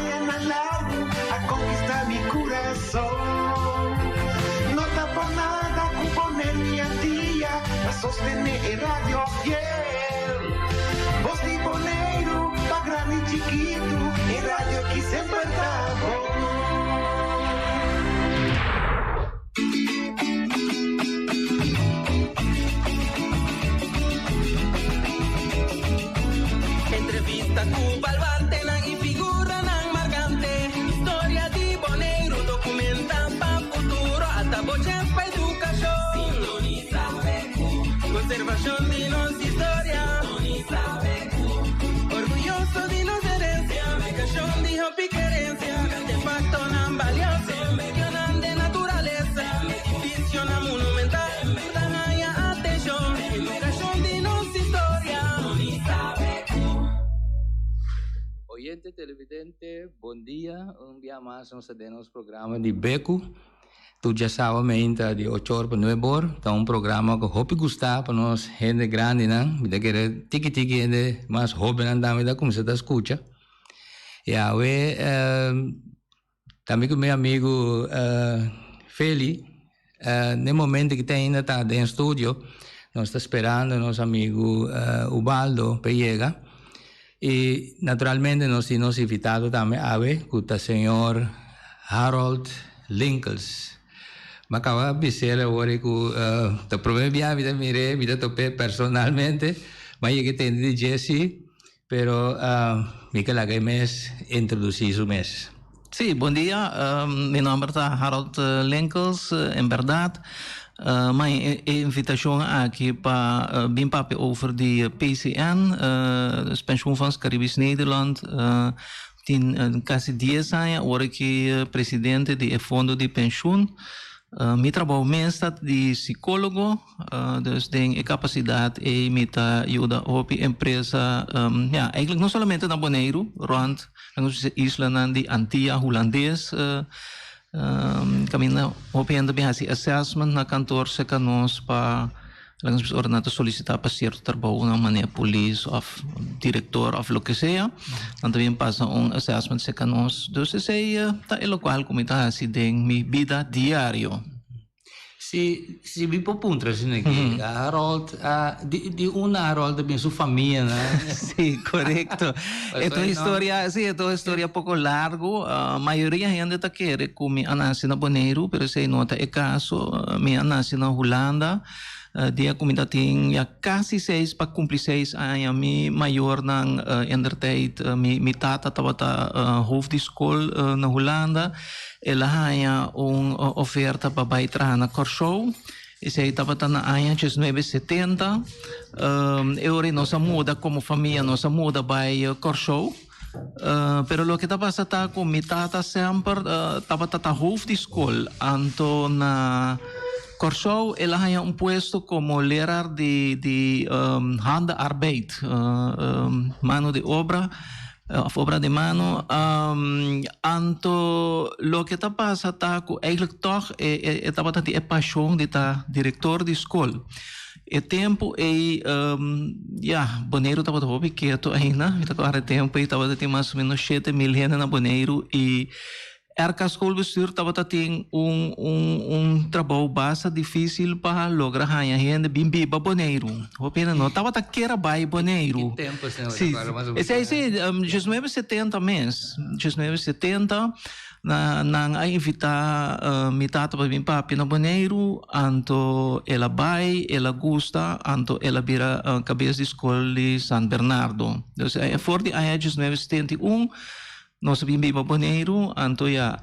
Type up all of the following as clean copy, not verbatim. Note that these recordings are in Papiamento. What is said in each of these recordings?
Añanan largu a konkistá mi kurason. No ta por nada ku Boneiru i Antia ta sostené e radio fiel. Bos di Boneiru pa grandi i chikitu, e radio ki semper ta bon. Entrevista ku baluartenan i figuranan markante. Historia di Boneiru dokumenta pa futuro. Ata bo chèns pa edukashon. Sintonisa BQ. Konservashon di nos historia. Sintonisa BQ. Orguyoso di nos herensia. Edukashon di hopi kerensia. Artefaktonan balioso. Medionan den naturalesa, edificionan monumental ta haña atencion. Edukashon di nos historia. Oyente televidente bon dia un bia mas nos ta den nos programa di Beku tur djasawa meinta di ocho or pa nuebe or ta un programa ku hopi gusta pa nos hende grandinan mi ta kere tiki tiki hende mas hobennan tambe ta kuminsa ta skucha i awe Tambe ku mi amigu Feli, n'e momento ku ta ainda ta den studio, nos ta sperando nos amigu Ubaldo pa e yega. I naturalmente nos tin nos invitado tambe awe ku ta señor Harold Linkels. Mi a kaba bis'el awor ku ta prome bia mi ta mir'é, mi ta top'é personalmente, mi a yega tende di dje si. Pero mi ke laga e mes introduci su mes. Sí, bon dia. Mi nomber ta Harold Linkels. En berdad, mi e invitacion aki pa bin papia over di PCN, dus Pensioenfonds Caribisch Nederland. Tin casi dies aña ora ki presidente di e fondo di pensioen. Mi trabou mes ta di psicologo. Dus den e kapasidat ei mi ta yuda hopi empresa, ya, eigenlijk no solamente na Boneiru, rònt nos islanan di Antia Hulandes, kaminda hopi hende bin hasi assessment na kantor serka nos pa laga nos bisa ora nan ta solisitá pa sierto trabou nan manera polis òf direktor òf loke sea, nan ta bin pasa un assessment serka nos. Dus esei ta e lokual ku mi ta hasi den mi bida diario. Si, si mi por puntra asina aki, Harold, di, di unda Harold ta bin su famia, no? Sí, korekto. E ta un historia, sí, e ta un historia poko largu. Mayoria hende ta kere ku mi a nase na Boneiru, pero esei no ta e kaso. Mi a nase na Hulanda. Dia ku mi ta tin ya kasi seis pa kumpli seis aña, mi mayornan indertijd, mi, mi tata tabata hoofd di skol na Hulanda. El a haña un oferta pa bai traha na Kòrsou. Esei tabata na aña diesnuebe setenta. E ora ei nos a muda komo famia, nos a muda bai Kòrsou. Pero loke ta pasa ta ku mi tata semper tabata ta hoofd di skol. Anto na Kòrsou el a haña un puesto komo leraar di di handenarbeid, mano di obra. Of obra di mano. Anto loke ta pasa ta ku eigenlijk tòg e e tabata tin e pashon di ta direktor di skol. E tempu ei ya, Boneiru tabata hopi ketu ainda. Mi ta kòrda e tempu ei tabata tin mas o menos 7000 hende na Boneiru i RK Schoolbestuur tabata tin un un un trabou basta dificil pa logra haña hende bin biba Boneiru. Hopi hende no tabata kier a bai Boneiru. Ki tempo esei? Sí, esei sí, diesnuebe setenta mes, diesnuebe setenta na nan a invita mi tata pa bin papia na Boneiru, anto el a bai, el a gusta, anto el a bira cabes di skol di San Bernardo. Dus for di aña 1971 Nos a bin biba Boneiru, anto ya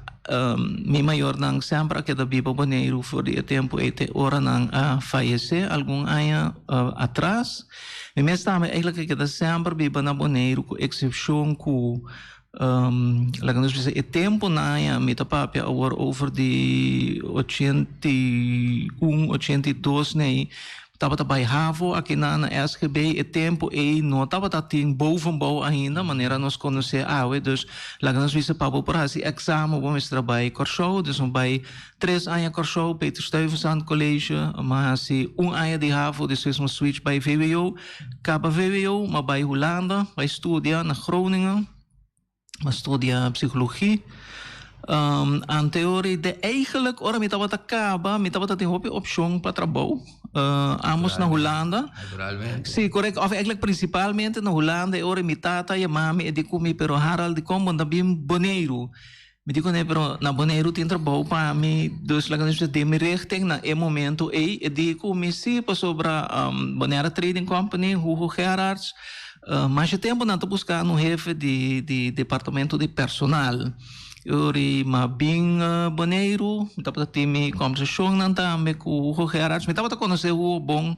mi mayornan semper a keda biba Boneiru for di e tempu ei te ora nan a fayesé algun aña atras. Mi mes tambe eigenlijk a keda semper biba na Boneiru ku eksepshon ku laga nos bisa e tempunan ya mi ta papia awor over di 81, 82 nei. Tabata bai havo akinan na SGB e tempu ei no tabata tin bovenbouw ainda manera nos konosé awe dus laga nos bisa pa bo por hasi eksamen bo mester a bai Kòrsou dus mi bai tres aña Kòrsou Peter Stuyvesant College mi a hasi un aña di havo despues mi switch bai vwo kaba vwo mi a bai Hulanda bai studia na Groningen. Mi a studia psicologie. Um, anteori de eigenlijk ora mi tabata caba, mi tabata tin hopi opcion pa trabou. Uh, ambos na Hulanda. Naturalmente. Sí, correct. Of eigenlijk principalmente na Hulanda. E ora mi tata yama mi e di cu mi, pero Harald, di con bo no ta bin Boneiru? Mi di kuné, pero na Boneiru tin trabou pa mi, dus laga nos bisa den mi richting na e momento ei. E di ku mi si, pasobra Bonaire Trading Company, Hugo Gerharts, masha tempu nan ta buska un hefe di di departamento di personal. E ora ei m'a bin Boneiru, mi tabata tin mi kòmbersashonnan tambe ku Hugo Gerharts. Mi tabata konosé Hugo bon,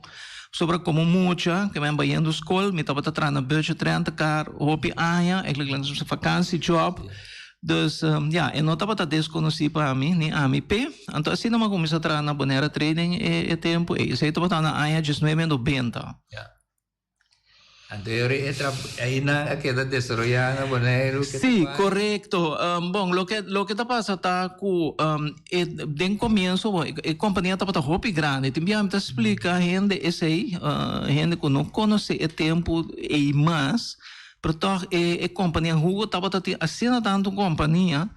pasobra komo mucha ke mi a bayendo skol, mi tabata traha na Budget Rent a Car hopi aña, eigenlijk laga nos bisa vakantie-job. Dus, ya, e no tabata deskonosí pa mi, ni ami p'e. Anto asina mi a kuminsá traha na Bonaire Trading e e tempu ei. Esei tabata na aña diesnuebe nobenta. Ya. Anto e ora e trab einan a keda desaroyá na Boneiru? Ke ta Sí, bai? korekto. Bon, loke loke ta pasa ta ku e den komienso bon e kompania tabata hopi grandi. Tin bia mi ta splika hende esei, hende ku no konosé e tempu ei mas. Pero tòg e e kompania Hugo tabata tin asina tantu kompania,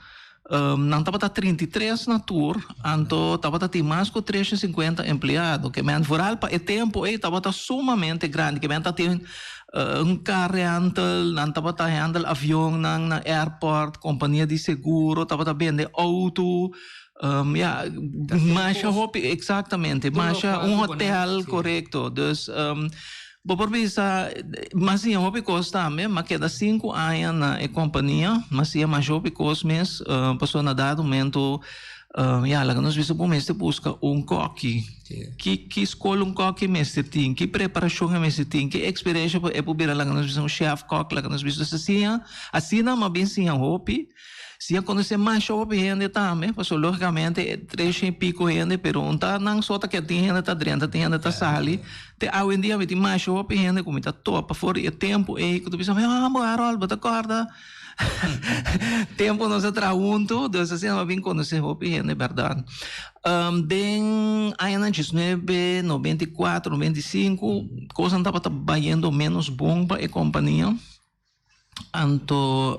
nan tabata 33 na tur, anto tabata tin mas ku 350 empleado. Ke men vooral pa e tempu ei tabata sumamente grandi, ke men ta tin un car rental, nan tabata handle avionnan na airport, kompania di seguro, tabata bende outo, ya, masha hopi, eksaktamente, masha un hotel, korekto. Dus Bo por bisa, M'a siña hopi kos tambe. M'a keda sinku aña na e kompania. M'a siña masha hopi kos mes, pasobra na dado momento, ya, laga nos bisa bo mester buska un kòki. Ki ki skol un kòki mester tin? Ki preparashon e mester tin? Ki eksperensha por e por bira laga nos bisa un shèf kòk? Laga nos bisa. Nos a siña, asina m'a bin siña hopi. Si a konosé masha hopi hende tambe, pasobra lógikamente e tresha i piko hende, pero un ta nan so ta keda, tin hende ta drenta, tin hende ta sali. Te awendia mi tin masha hopi hende ku mi ta topa for di e tempu ei ku ta bisa mi, ah bo Harold, bo ta kòrda tempu nos a traha huntu? Dus asina mi a bin konosé hopi hende bèrdat. Den añanan diesnuebe 94, 95 kosnan tabata bayendo ménos bon pa e kompania. Anto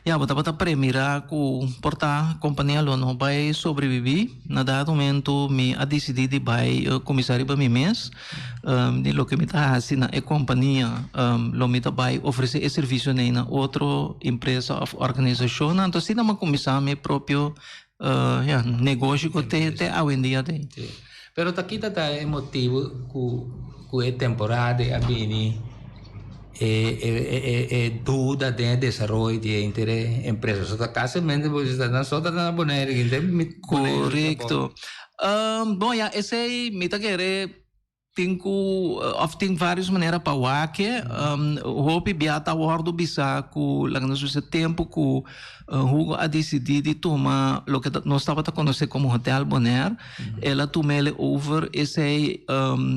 ya bo tabata premira ku por ta kompania lo no bai sobreviví. Na dado momento mi a disidí di bai kuminsá riba mi mes. Di loke mi ta hasi na e kompania lo mi ta bai ofresé e servisio nei na otro empresa òf organisashonnan. Anto asina mi a kuminsá mi propio ya negoshi ku te te awendia te. Pero ta kita ta e motibu ku ku e temporada a bini e e e e duda den e desaroyo di e inter e empresa. So ta kasimente bo bisa nan so ta na Bonaire inter mi Bonaire Korekto. Bon ya esei mi ta kere Tin ku òf tin vários manera pa wak e. Hopi bia ta wòrdu bisá ku laga nos bisa tempu ku Hugo a disidí di tuma loke nos tabata konosé komo Hotel Bonaire, el a tuma el over esei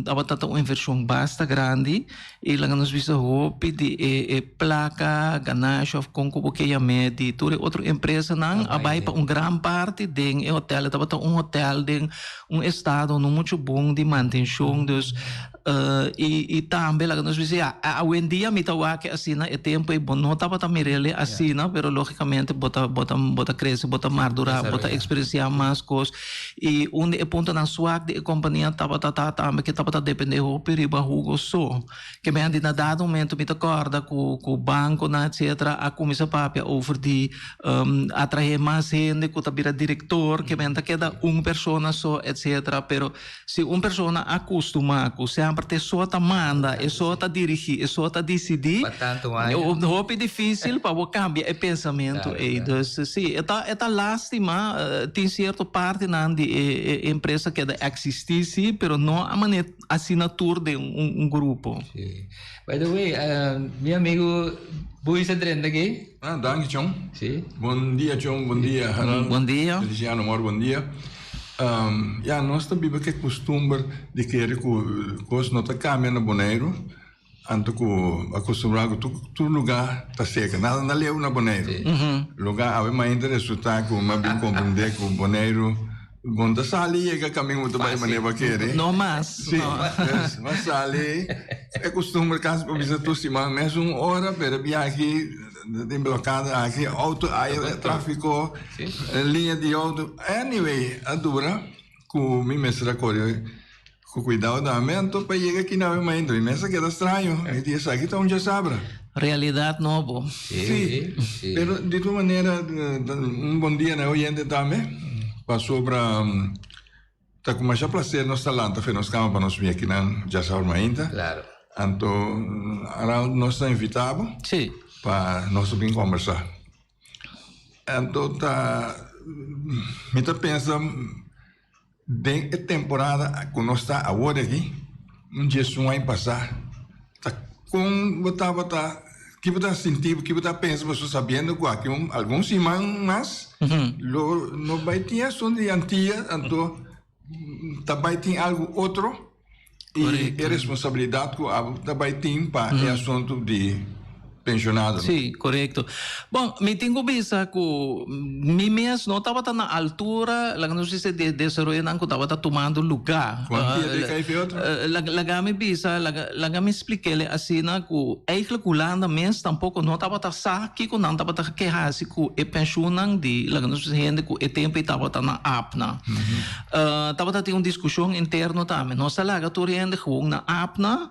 tabata ta un invershon basta grandi i laga nos bisa hopi di e plaka, ganashi òf kon ku bo ke yam'é di tur e otro empresanan a bai pa un gran parti den e hotel. E tabata un hotel den un estado no mucho bon di mantencion dus y y tambe laga nos bisa ya awendia mi ta wak asina e tempo ey bo no tabata mirele asina pero logicamente bo ta bo ta bo ta crece bo ta mardura bo ta experiencia mas cos y un di e puntonan swak di e compania tabata ta tambe ke tabata depende hopi riba Hugo so ke mi a di na dado momento mi ta corda cu cu banconan etcetera a cuminsa papia over di Atraé mas hende ku ta bira direktor ke men ta keda un persona so etcetera pero si un persona a kustumá ku semper ta e so ta manda e so ta dirigí e so ta disidí hopi difísil pa bo kambia e pensamentu ei dus si e ta e ta lástima tin sierto partinan di e empresa keda eksistí si pero no a manera asina tur den un grupo. By the way mi amigu Buis a drenta aki. Ah, danki Chon. Sí. Bon dia Chon, bon dia Harold. Bon dia. Feliciano Mor, bon dia. Um, ja, nos ta biba ke kustumber di kere ku kos no ta kambia na Boneiru, anto ku akustumbrá ku tur, tur lugá ta seka, nada na leu na Boneiru. Sí. Lugá awe mainta resultá ku mi a bin komprendé ku Boneiru. Bo no ta sali yega kaminda bo ta bai manera bo a kere. No mas. Sí, dus bo a sali e kustumber kasi pa bisa tur siman mesun ora pero e biaha aki tin blokada aki outo aya trafiko liña di outo anyway a dura ku mi mester a kore ku kuidao tambe anto pa yega aki na mi mi mes a keda straño mi di esaki ta un djasabra. Realidat nobo. Sí, pero di tur manera un bon dia na e oyente tambe pasobra ta ku masha placer nos ta lanta fe nos kama pa nos bini akinan djasabra mainta. Claro. Anto Arnold nos ta invita bo Sí. pa nos bin kombersa. Anto ta mi ta pensa Den e temporada ku nos ta awor aki, un djesun aña pasá, ta kon bo tabata, ki bo ta sinti, ki bo ta pensa pasobra sabiendo ku aki un algun siman mas lo no bai tin asuntu di Antia, anto ta bai tin algu otro i e responsabilidat ku abo ta bai tin pa e asuntu di pensionadonan. Sí, korekto. Bon, mi tin ku bisa ku mi mes no tabata na altura, laga nos bisa, di e desaroyonan ku tabata tumando lugá. Kuantu dia di kai fi otro? Laga mi bisa, laga mi splik'el asina ku eigentlik Hulanda mes tampoko no tabata sa kiko nan tabata ke hasi ku e penshunnan di, laga nos bisa, hende ku e tempu ei tabata na APNA. Tabata tin un diskushon interno tambe. Nos a laga tur hende gewoon na APNA.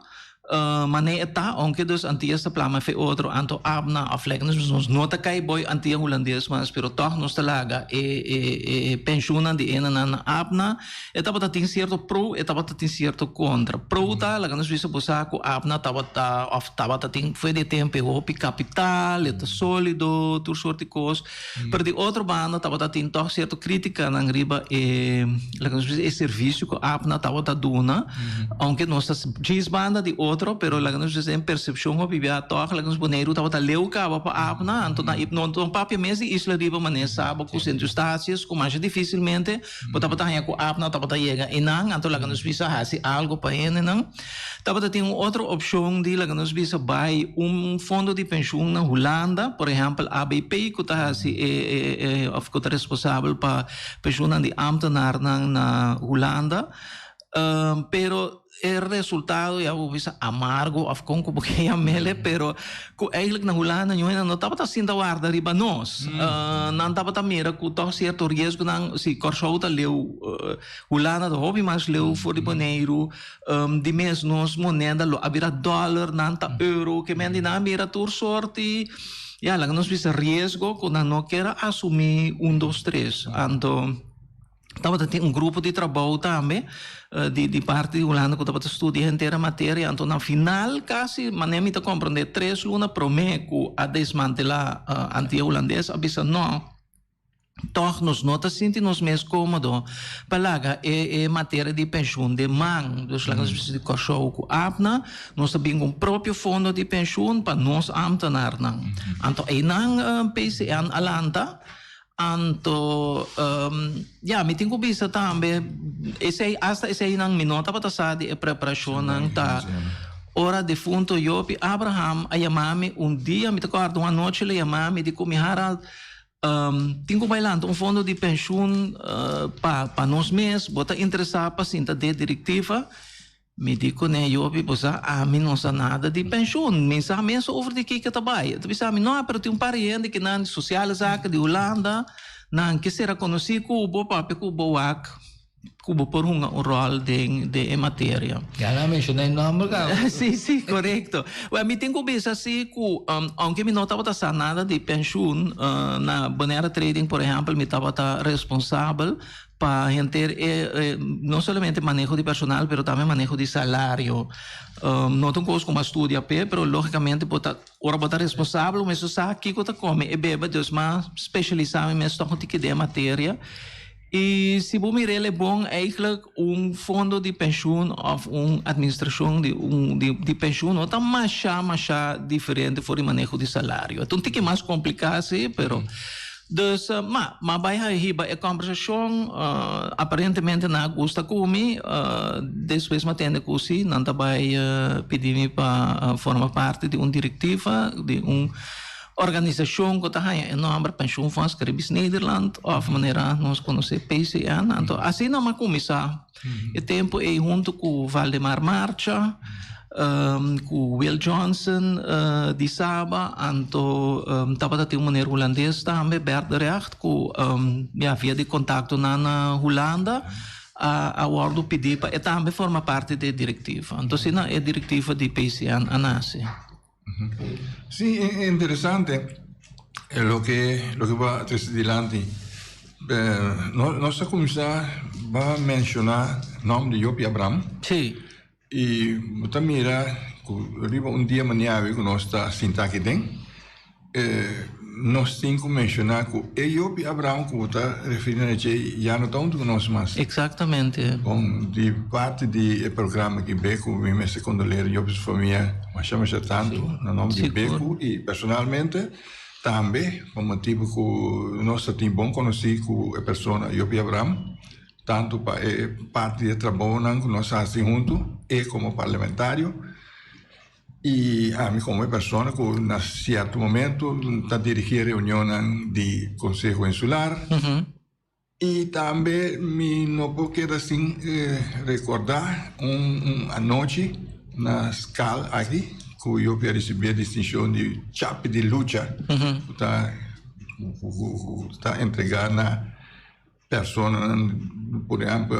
Manera e ta, aunke dus Antillas ta plama fe otro, anto APNA of like nos nos no ta kai boy Antillas Hulandes mas, pero tog nos ta laga e e e penshunnan di enanan na APNA. E tabata tin sierto pro, e tabata tin sierto kontra. Pro ta, laga nos bisa bo sa ku APNA tabata of tabata tin for di e tempu e hopi kapital, e ta solido, tur sort di kos. Pero di otro banda tabata tin tog cierto criticanan riba e, laga nos bisa, e servicio cu APNA tabata duna, aunke nos ta djis banda di otro, pero laga nos bisa en percepcion hopi bia tog laga nos Boneiru tabata leu caba pa APNA, anto na no no papia mes di Isla Riba manera Saba cu Sint Eustatius cu masha dificilmente bo tabata haña cu APNA tabata yega einan, anto laga nos bisa haci algo pa hendenan. Tabata tin un otro opshon di laga nos bisa bai un fondo di penshun na Hulanda, por ehèmpel ABP ku ta hasi e e òf ku ta responsabel pa penshunnan di ámtenarnan na Hulanda. Pero e resultado ya bo bisa amargo òf kon ku bo ke yam'el pero ku eigentlik na Hulanda ñu hende no tabata sinta warda riba nos. Nan tabata mira ku tòg sierto riesgonan si Kòrsou ta leu Hulanda ta hopi mas leu for di Boneiru. Di mes nos moneda lo a bira dòler, nan ta euro, ke men di nan a mira tur sorti, ya, laga nos bisa riesgo ku nan no kier a asumí un dos tres. Anto tabata tin un grupo di trabou tambe di di parti di Hulanda ku tabata studia henter e materia, anto na final kasi manera mi ta komprendé tres luna promé ku a desmantelá Antia Hulandes a bisa no. Tòg nos no ta sinti nos mes kómodo pa laga e e materia di penshun den man. Dus laga nos bisa di Kòrsou ku APNA, nos ta bin ku un propio fondo di penshun pa nos ámtenarnan. Anto einan PCN a lanta, anto ya mi tin ku bisa tambe esei asta eseinan mi no tabata sa di e preparashonnan ta ora defunto Jopi Abraham a yama mi un dia, mi ta kòrda un anochi el a yama mi di ku mi Harald, Tin ku bai lanta un fondo di penshun pa pa nos mes, bo ta interesá pa sinta den direktiva? Mi di kuné, Jobi, bo sa ami no sa nada di penshun, mi sa mes over di kiko ta bai. E ta bisa mi, no, pero tin un par di hende ki nan di sosiale zaken di Hulanda, nan ke sera konosí ku bo, papia ku bo wak. Ku bo por hunga un ròl den den e materia. Ya nan a menshoná e nòmber kaba. Sí, sí, korekto. Wèl, mi tin ku bisa sí ku ounke mi no tabata sa nada di penshun, na Bonaire Trading por ehèmpel mi tabata responsabel pa henter e no solamente maneho di personal pero tambe maneho di salario. No ta un kos ku mi a studia p'e pero lógikamente bo ta ora bo ta responsabel bo mester sa kiko ta kome e bebe dus mi a spesialisá mi mes tòg un tiki den e materia. I si bo mir'el e bon eigenlijk un fondo di pensioen of un administracion di un di di pensioen no ta masha masha diferente for di maneho di salario. E ta un tiki mas complica si pero dus ma ma bai hiba e combersacion aparentemente nan a gusta cu mi despues mi a tende cu si nan ta bai pidi mi pa forma parti di un directiva di un. Organisashon ku ta haña e nòmber Pensioenfonds Caribisch Nederland òf manera nos konosé PCN. Anto asina nan a kuminsá e tempu ei huntu ku Valdemar Marcha, ku Will Johnson di Saba, anto tabata tin un meneer hulandes tambe, Bert de Regt, ku ya via di kontaktonan na Hulanda a wòrdu pidí pa e tambe forma parti di e direktiva. Anto asina e direktiva di PCN a nase. Sí, interesante loke loke bo a trese dilanti. Nos a kuminsá ba menshoná nòmber di Job i Abraham. Sí. I bo ta mira ku riba un dia maniawe ku nos ta sinta aki den, nos tin ku menshoná ku e Job i Abraham ku bo ta referí na dje ya no ta huntu ku nos mas. Eksaktamente. Bon, di parti di e programa aki Beku, mi mester kondoler Job i su famia masha masha tantu na nòmber di Beku i personalmente tambe pa motibu ku nos ta tin bon konosí ku e persona Job i Abraham. Tantu pa e parti di e trabounan ku nos hasi huntu, e komo parlamentario i ami komo e persona ku na sierto momento ta dirigí e reunionnan di Konseho Insular. I tambe mi no por keda sin rekordá un anochi na skal aki ku yo a risibí e distinshon di Chapi di Lucha ku ta ku ta entregá na Personanan, por ehèmpel,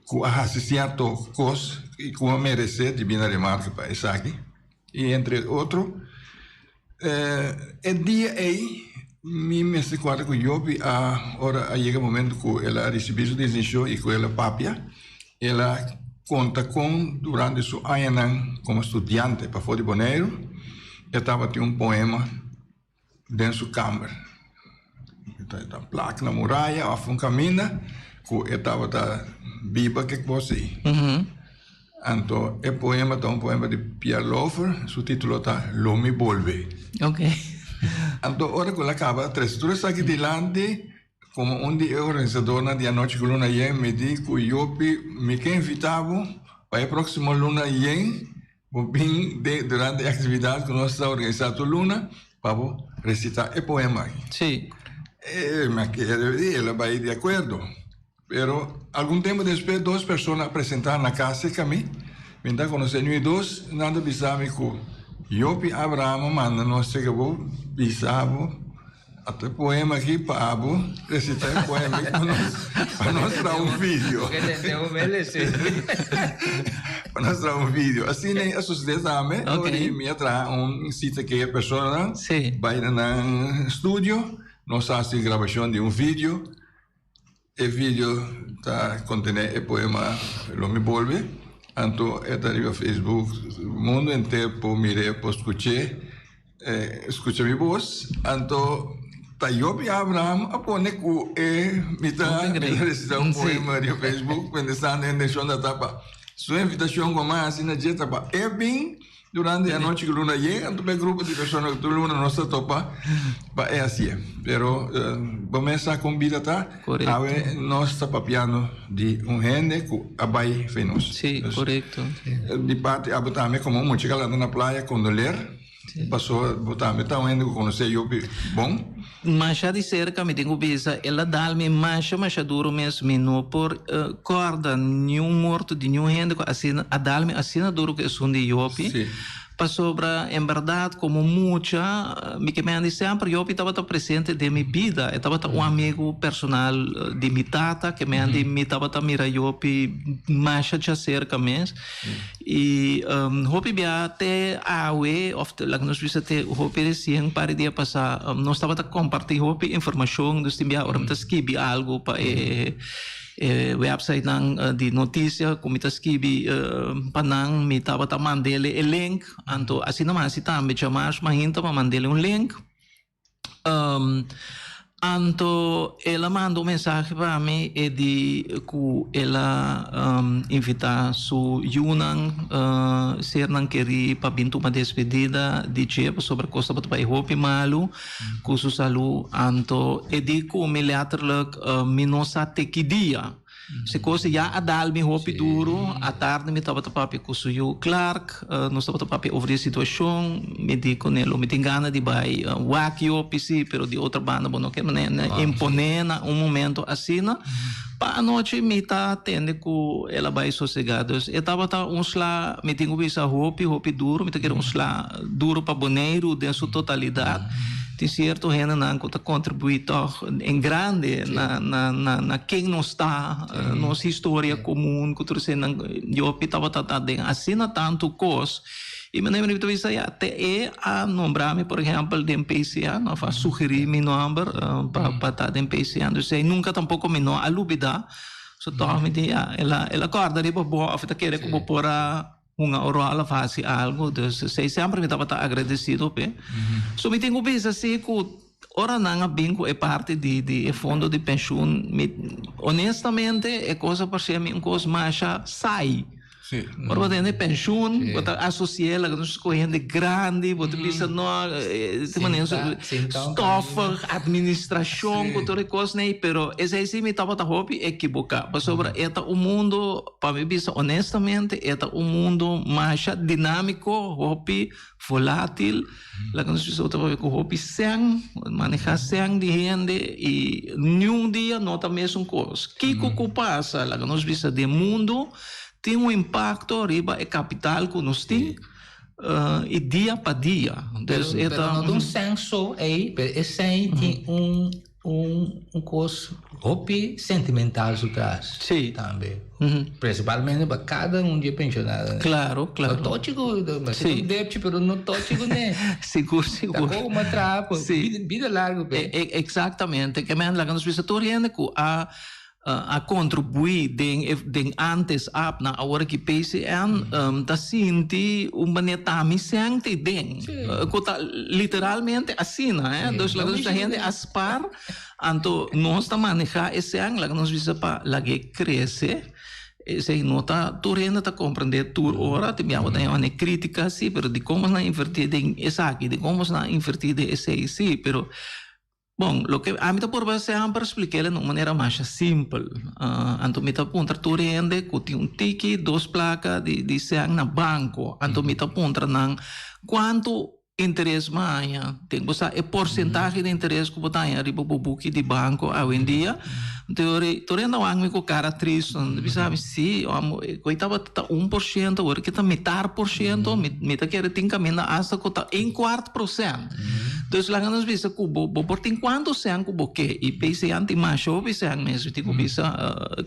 ku a hasi sierto kos i ku a meresé di bini remarke pa esaki. I entre otro, e dia ei mi mester kuadra ku Jobi a ora a yega e momento ku el a risibí su distinshon i ku el a papia, el a konta kon durante su añanan komo studiante pafó di Boneiru e tabatin un poema. Den su kamber. E ta plak na muraya of un kaminda ku e tabata biba ke kos ei. Anto e poema ta un poema di Pierre Lauffer, su titulo ta Lo mi bolbe. Anto ora ku el a kaba a trese tur esaki dilanti komo un di e organisadornan di Anochi ku Luna Yen mi di ku Jopi mi ke invita bo pa e próksimo luna yen. Bo bin den durante e actividad cu nos ta organisa tur luna pa bo recita e poema aki. Sí. E mi a kere di el a bay di acuerdo. Pero algun tempo despues dos persona a presenta na cas cerca mi, mi ta conoce niun e dos, nan ta bisa mi cu Jopi Abraham a manda nos cerca bo bisa bo Ato e poema aki pa abo recita e poema aki pa nos pa nos traha un video. Pa nos traha un video. Asina a sucede tambe. Ok. Mi a traha un cita cu e personanan. Sí. Bai na nan studio. Nos a haci grabacion di un video. E video ta contené e poema Lo mi bolbe, anto e ta riba Facebook, mundo henter por mir'é, por scuch'é, scucha mi bos, anto ta Job y Abraham a pone cu e mi ta recita un poema riba Facebook, pensando e intencion ta pa su invitacion cu a haci na dje ta pa e bin. Durante e anochi ku luna yen, anto e grupo di persona ku tur luna nos ta topa pa e hasié. Pero bo mes sa kon bida ta. Korekto. Awe nos ta papiando di un hende ku a bai fe nos. Sí, korekto. Di parti abo tambe komo un mucha ku a lanta na playa kondoler. Pasobra bo tambe ta un hende ku konosé Jopi bon. Masha di serka mi tin ku bisa el a dal mi masha masha duro mes mi no por kòrda niun morto di niun hende ku asina a dal mi asina duro ku esun di Jopi pasobra en bèrdat komo mucha mi ke mende semper Jopi tabata presente den mi bida e tabata un amigu personal di mi tata ke mende mi tabata mira Jopi masha djaserka mes. I hopi bia te awe of laga nos bisa te hopi resien par di dia pasá nos tabata kompartí hopi informashon dus tin bia ora mi ta skibi algu pa e e wèpsaitnan di notisia ku mi ta skibi pa nan mi tabata mand'el e link anto asina mi hasi tambe djamars mainta pa mand'el un link. Anto el a manda un mensahe pa mi e di ku el a invitá su yunan, sernan kerí pa bin tuma despedida di dje pasobra kos tabata bai hopi malu ku su salú. Anto e di ku mi letterlijk mi no sa te ki dia. Si kos ya a dal mi hopi duro, atardi mi tabata papia ku su yu Clark, nos tabata papia over di e situashon, mi di ku ne lo mi tin gana di bai wak yopi si, pero di otro banda bo no ke imponé na un momento asina. Pa anochi mi ta tende ku el a bai sosegá. Dus e tabata un sla, mi tin ku bisa hopi hopi duro, mi ta kere un sla duro pa Boneiru den su totalidat. Tin sierto hendenan ku ta kontribuí tòg en grande na na na na ken nos ta, nos historia komun ku tur eseinan. Yopi tabata ta den asina tantu kos. I manera mi ta bisa ya, te e a nombra mi por ehèmpel den PCN òf a sugerí mi nòmber pa pa ta den PCN. Dus ei nunka tampoko mi no a lubidá. So tòg mi di ya, el a el a kòrda riba bo òf e ta kere ku bo por a hunga un ròl òf hasi algu. Dus esei semper mi tabata agradesido p'e. So mi tin ku bisa si ku ora nan a bin ku e parti di di e fondo di penshun mi honestamente e kos a parsé mi un kos masha saai. Sí. Ora bo tende penshun, bo ta asosi'é laga nos skohe hende grandi, bo ta bisa no, di manera stoffig, administrashon ku tur e kosnan ei, pero esei si mi tabata hopi ekiboká, pasobra e ta un mundo, pa mi bisa honestamente, e ta un mundo masha dinámiko, hopi volátil, laga nos bisa bo ta papia ku hopi sèn, manehá sèn di hende i niun dia no ta mesun kos. Kiko ku pasa, laga nos bisa den mundo, Tin un impakto riba e kapital ku nos tin i dia pa dia. Dus e ta. Pero no ta un sèn so ei, pero e sèn tin un un un kos hopi sentimental su tras. Sí. Tambe. Prinsipalmente pa kada un di e penshonado. Klaro, klaro. No tochi ku, sí, un depchi pero no tochi kuné. Sigur, sigur. Ta komo traha pa bida largu p'e. Eksaktamente. Ke men laga nos bisa tur hende ku a a contribui den e den antes ap na awor aki PCN ta sinti un manera ta mi senti den cu ta literalmente asina eh dus laga nos bisa hende a spaar anto nos ta maneha e sèn laga nos bisa pa lag'e crece esey no ta tur hende ta comprende tur ora tin bia bo ta yama critica si pero dicon nos na inverti den esaki dicon nos na inverti den esey si pero Bon, loke ami ta purba semper splik'el na un manera masha simpel. Anto mi ta puntra tur hende ku tin un tiki, dos plaka di di sèn na banko. Anto mi ta puntra nan kuantu interes bo a haña. Tin bo sa e porsentahe di interes ku bo ta haña riba bo buki di banko awendia. Anto tur hende a wak mi ku kara tristu. Nan ta bisa mi, si, ku ei tabata ta un por shento, awor ki ta mitar por shento. Mi ta kere tin kaminda asta ku ta un kuart prosènt. Dus laga nos bisa ku bo bo por tin kuantu sèn ku bo ke i PCN tin masha hopi sèn mes. Mi tin ku bisa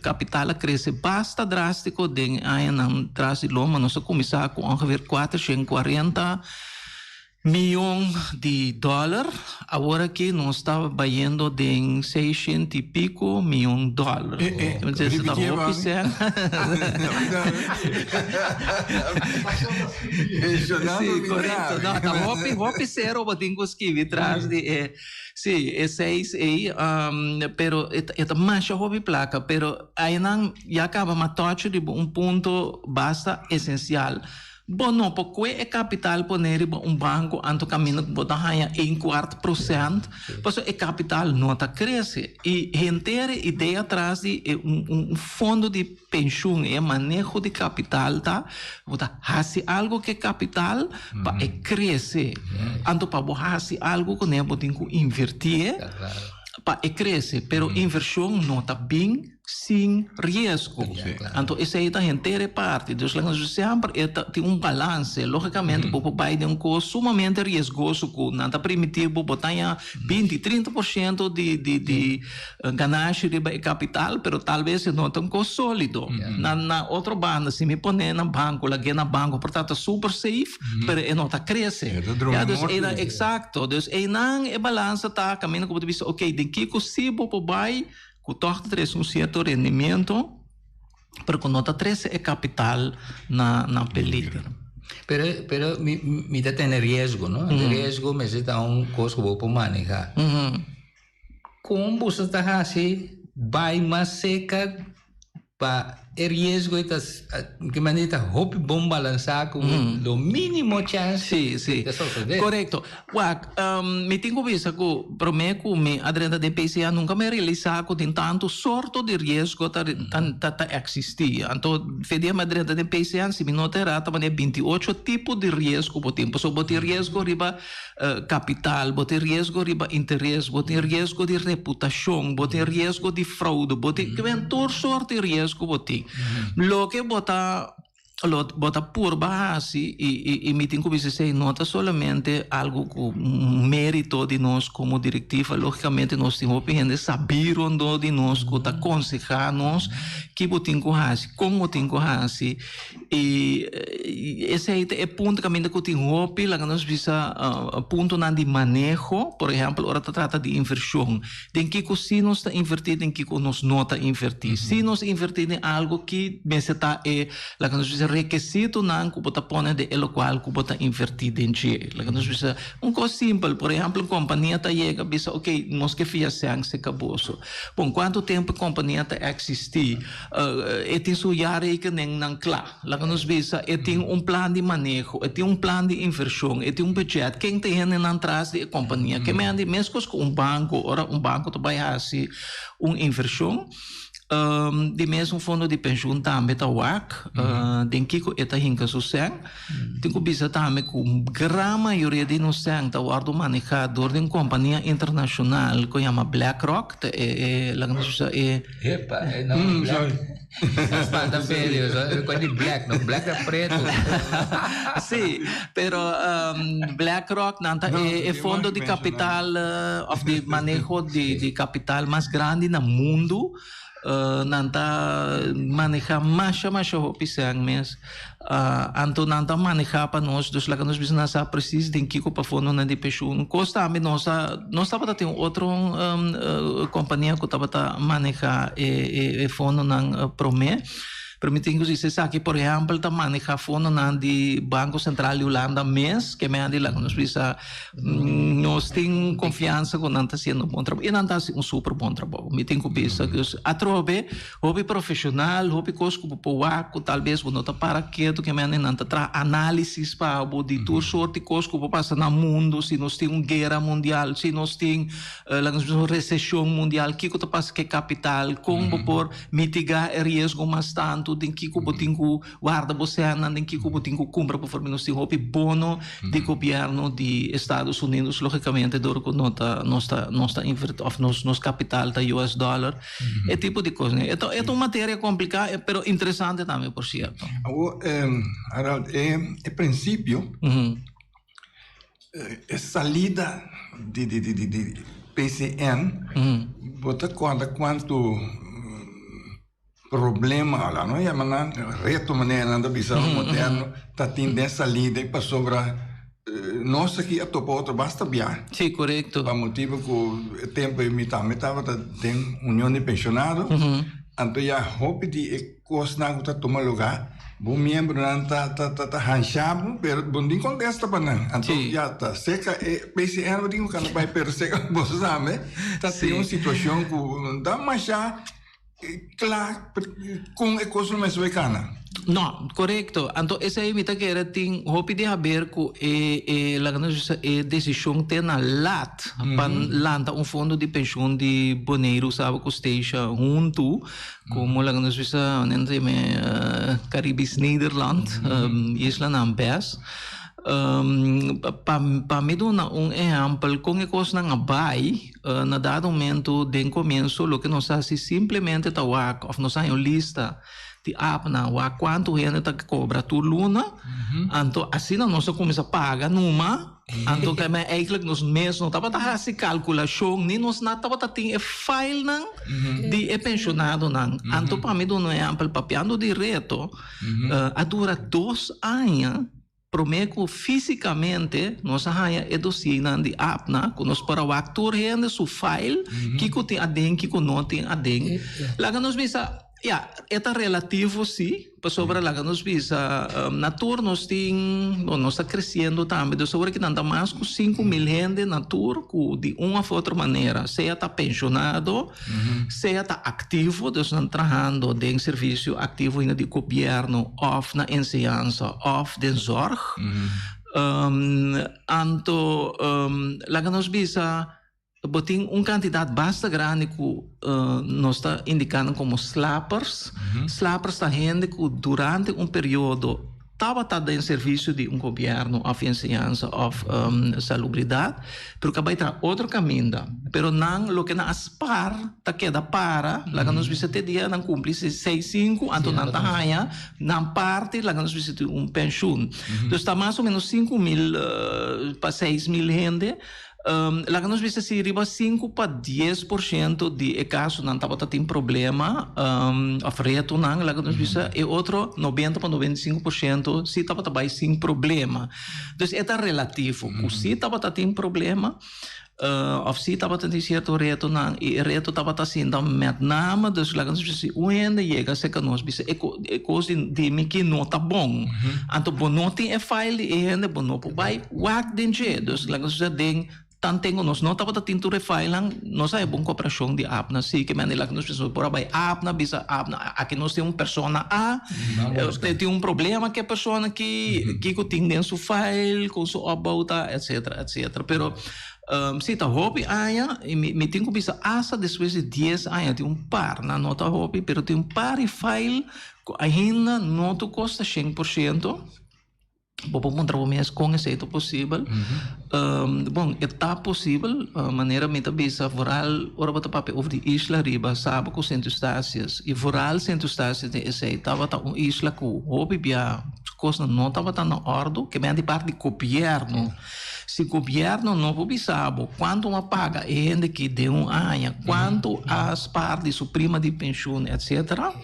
kapital a krese basta drástiko den añanan tras di loma. Nos a kuminsá ku ongeveer 440 mion di dòler. Awor aki nos ta bayendo den seishent i piko mion dòler. Entonces ta hopi sèn. Sí, correcto. No, ta hopi, hopi cero bo tin cu skibi tras di e, sí, e seis ei, um, pero e ta, e ta masha hopi placa, pero einan ya caba ma touch riba un punto basta esencial. Bo no por cue e capital pone riba un banco anto caminda cu bo ta haya een kwart procent, pasobra e capital no ta crece. Y henter e idea tras di e un, un fondo di Penshun, e maneho di kapital ta, bo ta hasi algu ku e kapital pa e krese. Anto pa bo hasi algu kuné bo tin ku invertié pa e krese. Pero invershon no ta bin sin riesgo. Anto esei ta henter e parti. Dus laga nos semper e ta tin un balanse. Lógikamente bo por bai den un kos sumamente riesgoso ku nan ta permití bo, bo ta haña binti, trinta por shento di di di Ganashi riba e kapital, pero tal bes e no ta un kos sólido. Na na otro banda, si mi pon'é na banko, lag'é na banko por ta ta super safe, pero e no ta krese. E ta drumi Ya, dus morto. einan, eksakto. Dus einan e balansa ta kaminda ku bo ta bisa, oké, den kiko si bo por bai ku tòg ta trese un sierto rendimiento, pero ku no ta trese e kapital na na peliger. Pero, pero mi, mi ta tene riesgo, no? Riesgo mester ta un kos ku bo por maneha. Kon boso ta hasi bai mas seka pa E riesgo ei ta ki manera ta hopi bon balansá ku lo mínimo chèns Sí, sí. ta sosodé. Korekto. Wak, mi tin ku bisa ku promé ku mi a drenta den PCA nunka mi a realisá ku tin tantu sorto di riesgo ta ta ta eksistí. Anto fe dia mi a drenta den PCA si mi no ta erá ta manera 28 tipo di riesgo bo tin. Pasobra bo tin riesgo riba kapital, bo tin riesgo riba interes, bo tin riesgo di reputashon, bo tin riesgo di froude, bo tin kiben tur sort di riesgo bo tin. Loke bo ta lo bo ta purba hasi i i i mi tin ku bisa esei no ta solamente algu ku merito di nos komo direktiva, logikamente nos tin hopi hende sabí rondó di nos ku ta konsehá nos ki bo tin ku hasi, kon bo tin ku hasi. I esei ta e punto kaminda ku tin hopi, laga nos bisa, puntonan di maneho. Por ehèmpel, ora ta trata di invershon, den kiko si nos ta invertí, den kiko nos no ta invertí. Si nos invertí den algu ki mester ta e, laga nos bisa, rekesitonan ku bo ta pone den e lokual ku bo ta invertí den dje. Laga nos bisa un kos simpel, por ehèmpel, un kompania ta yega bisa, oke, nos ke fia sèn serka boso. Bon, kuantu tempu e kompania ta eksistí? E tin su jaarrekeningnan kla. Laga nos bisa, e tin un plan di maneho, e tin un plan di invershon, e tin un budget. Ken ta e hendenan tras di e kompania? Ke men di meskos ku un banko, ora un banko ta bai hasi un invershon, di mes un fondo di penshun tambe ta wak den kiko e ta hinka su sèn. Tin ku bisa tambe ku gran mayoria di nos sèn ta wòrdu manehá dor di un kompania internashonal ku yama BlackRock, ta e e laga nos bisa e. Epa, e no black. Spanta Feli, so di black, no black ta preto. Sí, pero BlackRock nan ta e e fondo di kapital òf di maneho di di kapital mas grandi na mundu. Nan ta maneha masha masha hopi sèn mes. Anto nan ta maneha pa nos, dus laga nos bisa nan sa presis den kiko pa fondonan di penshun. Kos tambe nos ta, nos tabata tin un otro kompania ku tabata maneha e fondonan promé. Pero mi tin ku bisa esaki por ehèmpel ta maneha fondonan di Banko Sentral di Hulanda mes, ke men a di laga nos bisa Nos tin konfiansa ku nan ta hasiendo un bon trabou i nan ta hasi un super bon trabou. Mi tin ku bisa ku atrobe hopi profeshonal, hopi kos ku bo por wak ku tal bes bo no ta para ketu ke mende nan ta traha análisis pa bo di tur sort di kos ku por pasa na mundu, si nos tin un guera mundial, si nos tin laga nos bisa un reseshon mundial, kiko ta pasa ku e kapital, kon bo por mitigá e riesgo mas tantu, den kiko bo tin ku Warda bo sènnan den kiko bo tin ku kumpra por forma nos tin hopi bono di gobièrnu di Estados Unidos logikamente dor ku no ta nos ta nos ta inverti òf nos nos kapital ta US dollar e tipo di kos e ta e ta un materia kompliká pero interesante tambe por sierto. Awor Harold e e prinsipio e salida di di di di PCN bo ta kòrda kuantu Problema, ala no yama nan reto manera nan ta bisa moderno, ta tin den salida y pasobra nos aki a topa otro basta bia. Sí, korekto. Pa motibo ku e tempo ei mi tambe tabata den Union di Pensionado, anto ya hopi di e kosnan ku ta tuma luga, bo miembronan ta ta ta hansha bo, pero bo no tin kontesta pa nan. Anto ya ta seka e PCN bo tin ku kanda bai, pero seka boso tambe ta tin un situashon ku ta masha. Kla kon e kos lo mester bai kana. No, korekto. Anto esei mi ta kere tin hopi di haber ku e e laga nos bisa e desishon te na lat pa lanta un fondo di penshun di Boneiru, Saba ku Statia huntu komo laga nos bisa nan ta yama Caribisch Nederland, islanan bes. Pa pa mi duna un ehèmpel kon e kosnan a bai. Na dado momento den comienso loke nos a haci simplemente ta wak of nos a haña un lista di appnan wak cuanto hende ta cobra tur luna anto asina nos a cuminsa paga numa anto ke men eigenlijk nos mes no tabata haci calculacion ni nos na tabata tin e filenan di e pensionadonan anto pa mi duna un ehempel papiando di reto a dura dos aña. Promé ku físikamente nos a haña e dosiernan di APNA, ku nos por a wak tur hende su file, kiko tin aden, kiko no tin aden. Laga nos bisa, Ya, e ta relativo sí, pasobra laga nos bisa, na tur nos tin, bon, nos ta creciendo tambe, dus awor kinan ta mas cu 5000 hende na tur cu di un of otro manera, sea ta pensionado, sea ta activo, dus nan trahando den servicio activo hina di gobierno of na enseñansa of den zorg. Anto, laga nos bisa, Bo tin un kantidat basta grandi ku nos ta indiká nan komo slapers. Slapers ta hende ku durante un periodo tabata den servisio di un gobièrnu òf enseñansa òf salubridat, pero ku a bai traha otro kaminda. Pero nan loke nan a spar ta keda para, laga nos bisa te dia nan kumpli 65, anto nan ta haña nan parti, laga nos bisa tin un penshun. Dus ta mas o ménos 5000 pa 6000 hende. Laga nos bisa si riba sinku pa 10% di e kasonan tabata tin problema òf retonan, laga nos bisa e otro 90 pa 95% si tabata bai sin problema. Dus e ta relativo ku si tabata tin problema òf si tabata tin sierto retonan i e reto tabata sinta met name, dus laga nos bisa si un hende yega serka nos bisa e kos di mi ki no ta bon, anto bo no tin e file di e hende bo no por bai. Wak den dje, dus laga nos bisa den tanten ku nos no tabata tin tur e filenan, nos a heba un koperashon di APNA si ke mende laga nos bisa nos por a bai APNA bisa APNA aki nos tin un persona A tin un problema ku e persona aki kiko tin den su file kon su opbouw ta etcetera etcetera pero si ta hopi aña i mi tin ku bisa asta despues di dies aña tin un par nan no ta hopi pero tin un par di file ku ainda no ta kosta 100%. Bo por puntra bo mes kon esei ta posibel. Bon, e ta posibel, manera mi ta bisa vooral ora bo ta papia over di isla riba Saba ku Sint Eustatius i vooral Sint Eustatius den esei tabata un isla ku hopi bia kosnan no tabata na òrdu, ke men di parti di gobièrnu. Si gobièrnu no por bisa bo kuantu a paga e hende aki den un aña, kuantu a spaar di su prima di penshun etcetera.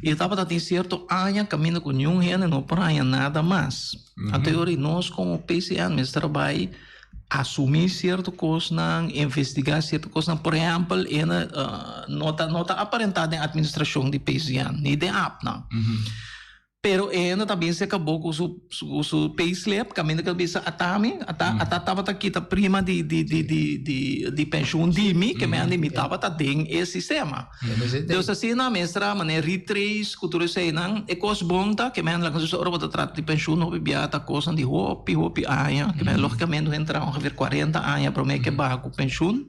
I e tabata tin sierto aña kaminda ku niun hende no por haña nada mas. Anto e ora ei nos komo PCN mester a bai asumí sierto kosnan, investigá sierto kosnan. Por ehèmpel, hende no ta no ta aparentá den atministrashon di PCN, ni den APNA. Pero e hende ta bin serka bo ku su ku su payslip kaminda ku el bisa ata mi ata ata tabata kita prima di di di di di di penshun di mi ke men di mi tabata den e sistema. Dus asina mester a manera retrace ku tur eseinan e kos bon ta ke men laga ora bo ta trata di penshun hopi bia ta kosnan di hopi hopi aña ke men logikamente un hende traha ongeveer 40 aña prome ke baha ku penshun.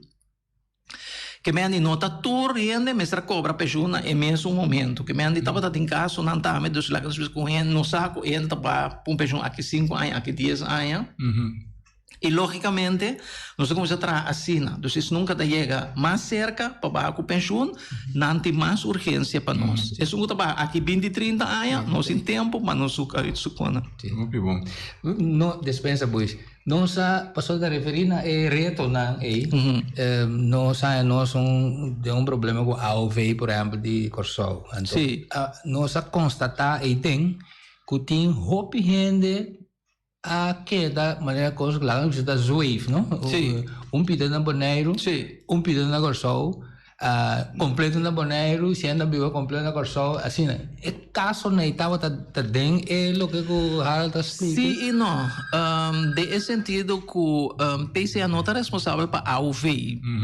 Ke men di no ta tur hende mester a kobra penshun na e mesun momento. Ke men di tabata tin kasonan tambe, dus laga nos bisa ku hende no sa ku hende ta ba pun penshun aki sinku aña, aki dies aña. I logikamente nos a kuminsá traha asina. Dus es nunka ta yega mas serka pa baha ku penshun, nan tin mas urgensia pa nos. Esun ku ta baha aki 20, 30 aña, nos tin tempu pa nos sukona. Hopi bon. No, despensa boys. Nos a pasobra ta referí na e retonan ei, nos haña nos un den un problema ku AOV por ehèmpel di Kòrsou. Anto nos a konstatá eiden ku tin hopi hende a keda manera kos ku laga nos bisa ta zweef, no? Un pida na Boneiru, un pida na Kòrsou. Completo na Boneiru, si hende a biba completo na Kòrsou, asina. E kasonan ei tabata ta den e loke ku Harold ta splika? Sí i no. Den e sentido ku PCN no ta responsabel pa AOV.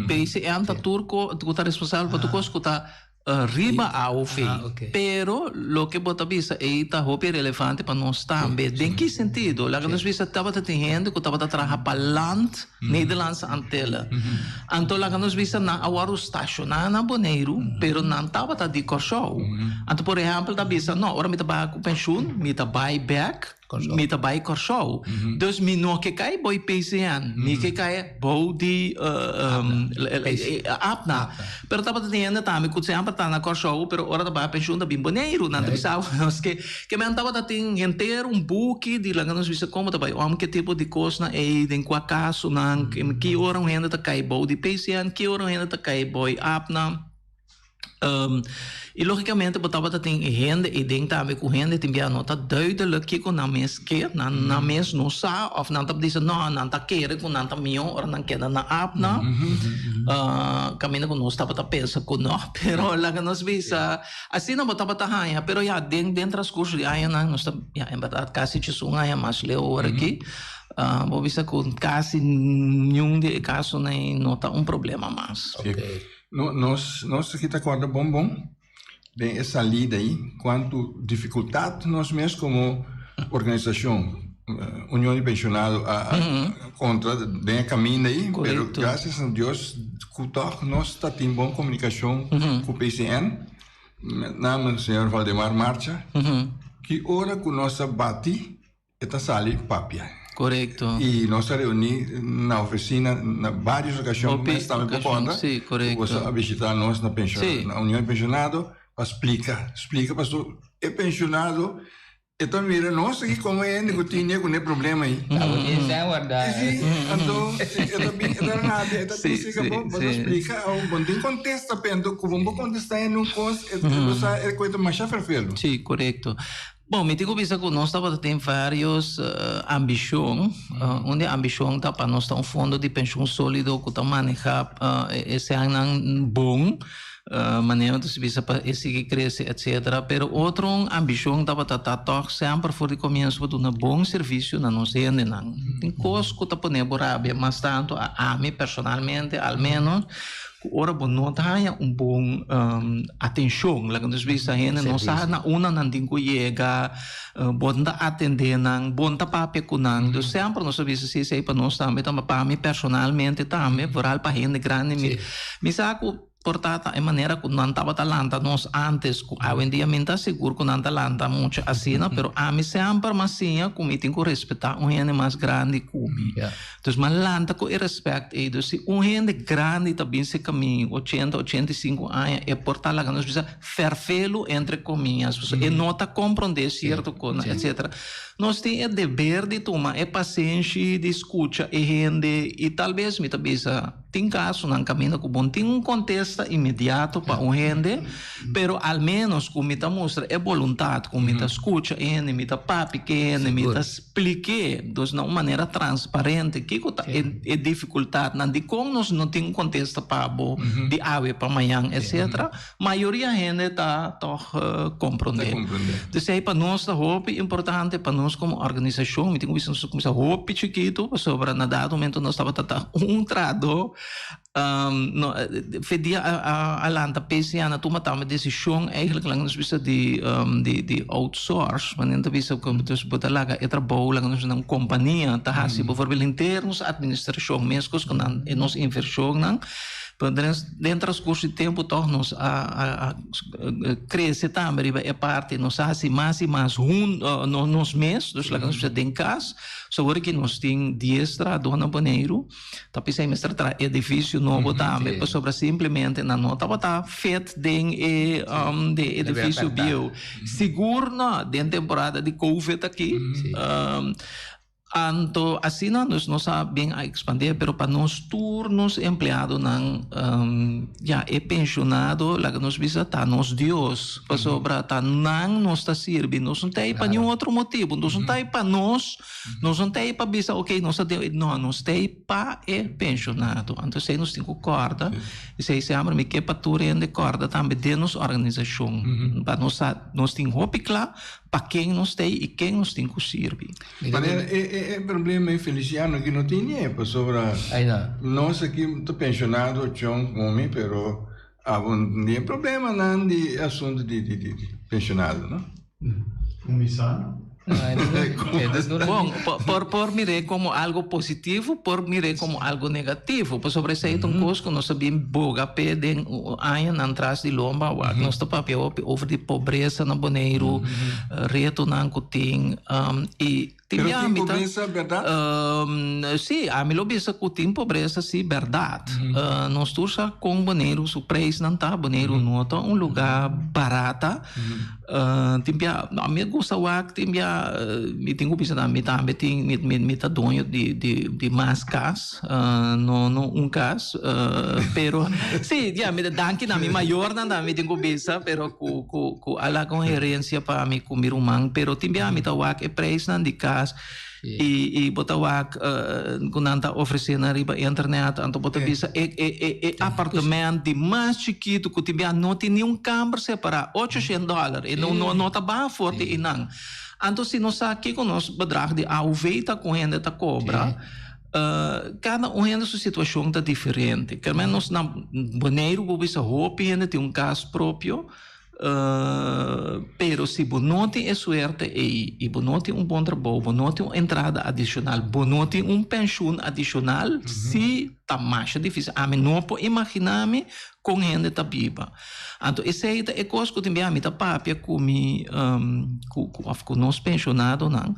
PCN ta tur ko ku ta responsabel pa tur kos ku ta riba AOV. Pero loke bo ta bisa ei ta hopi relevante pa nos tambe. Den ki sentido? Laga nos bisa tabata tin hende ku tabata traha pa land. Nederlandse Antillen. Anto laga nos bisa nan a wòrdu stashoná na Boneiru, pero nan tabata di Kòrsou. Anto por ehèmpel ta bisa, no, ora mi ta baha ku penshun, mi ta bai bèk, mi ta bai Kòrsou. Dus mi no ke kai bou PCN, mi ke kai bou di APNA. Pero tabata tin hende tambe ku semper ta na Kòrsou, pero ora ta baha penshun ta bin Boneiru. Nan ta bisa nos ke Ke men tabata tin henter un buki di laga nos bisa komo ta bai om ke tipo di kosnan ei, den kua kasonan, ki ora un hende ta kai bou di PCN, ki ora un hende ta kai bou APNA. I lógikamente bo tabata tin e hende ei den tambe ku hende tin bia no ta duidelijk kiko nan mes ke, nan nan mes no sa òf nan ta bisa no nan ta kere ku nan ta mihó ora nan keda na APNA. Kaminda ku nos tabata pensa ku no, pero laga nos bisa asina bo tabata haña, pero ya den den transkurso di añanan nos ta ya en bèrdat kasi djesun aña mas leu ora aki bo bisa ku kasi niun di e kasonan ei no ta un problema mas. No, nos, nos aki ta kòrda bon bon den e salida ei kuantu difikultat nos mes komo organisashon Union di Penshonado a kontra den e kaminda ei, pero grasias a Dios ku tòg nos ta tin bon komunikashon ku PCN, met name señor Valdemar Marcha, ki ora ku nos a bati E ta sali papia. Korekto. I nos a reuní na ofisina na vários okashon. Hopi Mes tambe por okashon, konta sí, ku korekto. boso a bishitá nos na penshon, Sí. na Union di Penshonado pa splika, splika pasobra e penshonado e ta mira nos aki komo hende ku tin ku e problema ei. Abo tin sèn wardá. Sí, anto e ta bin, e ta rabia, e ta Sí, bisa sí, bo, bo ta sí. splika, awo bo no tin kontesta p'e, anto ku bo por kontestá hende un kos, e bo sa e koe ta masha ferfelu. Sí, korekto. Bon, mi tin ku bisa ku nos tabata tin vários ambishon. Un di e ambishon ta pa nos ta un fondo di penshun sólido ku ta manehá e sènnan bon, manera ta bisa pa e sigui krese etsetera. Pero otro un ambishon tabata ta tòg semper for di komienso pa duna bon servisio na nos hendenan. Tin kos ku ta pone bo rabia mas tantu, a ami personalmente al ménos, Ku ora bo no ta haña un bon atenshon, laga nos bisa hende no sa na unda nan tin ku yega, bo no ta atendé nan, bo no ta papia ku nan. Dus semper nos a bisa si esei pa nos tambe ta, pa mi personalmente tambe, vooral pa hende grandi mi mi sa ku por ta ta e manera ku nan tabata lanta nos ántes, ku awendia mi no ta sigur ku nan ta lanta muchu asina, pero ami semper mi a siña ku mi tin ku respetá un hende mas grandi ku mi. Dus m'a lanta ku e respect ei. Dus si un hende grandi ta bin serka mi, ochenta, 85 aña, e por ta laga nos bisa ferfelu entre komias, pasobra e no ta komprondé sierto kosnan, etsetera. Nos tin e deber di tuma e pasenshi di skucha e hende i tal bes mi ta bisa tin kasonan kaminda ku bo no tin un kontesta inmediato pa un hende, Pero al menos ku mi ta mustra e boluntat ku mi ta skucha e hende, mi ta papia ku e hende, mi ta splik'é, dus na un manera transparente kiko ta e e difikultatnan, dikon nos no tin un kontesta pa bo di awe pa mañan etsetera, mayoria hende ta tòg komprondé. Dus ei pa nos ta hopi importante pa nos komo organisashon, mi tin ku bisa nos a kuminsá hopi chikitu pasobra na dado momento nos tabata ta un trahadó. No, fe dia a lanta PCA na tuma tambe desishon eigenlijk laga nos bisa di di di outsource, wanneer nan ta bisa ku dus bo ta laga e trabou laga nos bisa na un kompania ta hasi bijvoorbeeld henter nos administrashon meskos ku nan e nos invershonnan, pero den den transkurso di tempu tòg nos a a a krese tambe riba e parti nos a hasi mas i mas hun nos mes, dus laga nos bisa den kas, so awor aki nos tin dies trahadó na Boneiru. Ta p'esei mester traha edifisio nobo tambe, pasobra simplemente nan no tabata fit den e den e edifisio bieu. Sigur no den temporada di covid aki. Anto asina nos nos a bin a ekspandé, pero pa nos tur nos empleadonan ya e penshonado laga nos bisa ta nos Dios, pasobra ta nan nos ta sirbi, nos no ta ei pa niun otro motibu, nos no ta ei pa nos. Nos no ta ei pa bisa, ok, nos ta den, no, nos ta ei pa e pensionado. Anto esei nos tin ku kòrda, esei semper mi ke pa tur hende kòrda tambe den nos organisashon, pa nos sa, nos tin hopi kla pa ken nos ta ei i ken nos tin ku sirbi. Manera e e e problema ei Feliciano aki no tin nie, pasobra nos aki ta pensionado chon komo mi, pero abo no tin problemanan di asunto di di di pensionado, no? Kuminsá. Bon, por por mir'é komo algo positivo, por mir'é komo algo negativo, pasobra esei ta un kos ku nos a bin boga p'e den añanan tras di lomba wak. Nos ta papia hopi over di pobresa na Boneiru, retonan ku tin, i tin Pero bia tin mi ta pobresa bèrdat? Sí, ami lo bisa ku tin pobresa sí bèrdat. Nos tur sa kon Boneiru su preisnan ta, Boneiru no ta un lugá barata. Tin bia, no, mi a gusta wak, tin bia mi tin ku bisa nan mi tambe tin mi mi mi ta doño di di di mas kas, no no un kas, pero si ya mi ta danki na mi mayornan tambe mi tin ku bisa pero ku ku ku a laga un herensia pa mi ku mi ruman, pero tin bia mi ta wak e preisnan di kas. I i bo ta wak ku nan ta ofresé nan riba internet, anto bo ta bisa e e e e apartement di mas chikitu ku tin bia no tin ni un kamber separá, ocho shen dòler, e no no no ta baha for di einan. Anto si nos sa kiko nos bedrag di AOV ta ku hende ta kobra, kada un hende su situashon ta diferente. Kermen nos na Boneiru bo bisa hopi hende tin un kas propio. Pero si bo no tin e suerte ei i bo no tin un bon trabou, bo no tin un entrada adishonal, bo no tin un penshun adishonal, si ta masha difísil. Ami no por imaginá mi kon hende ta biba. Anto esei ta e kos ku tin bia mi ta papia ku mi ku òf ku nos penshonadonan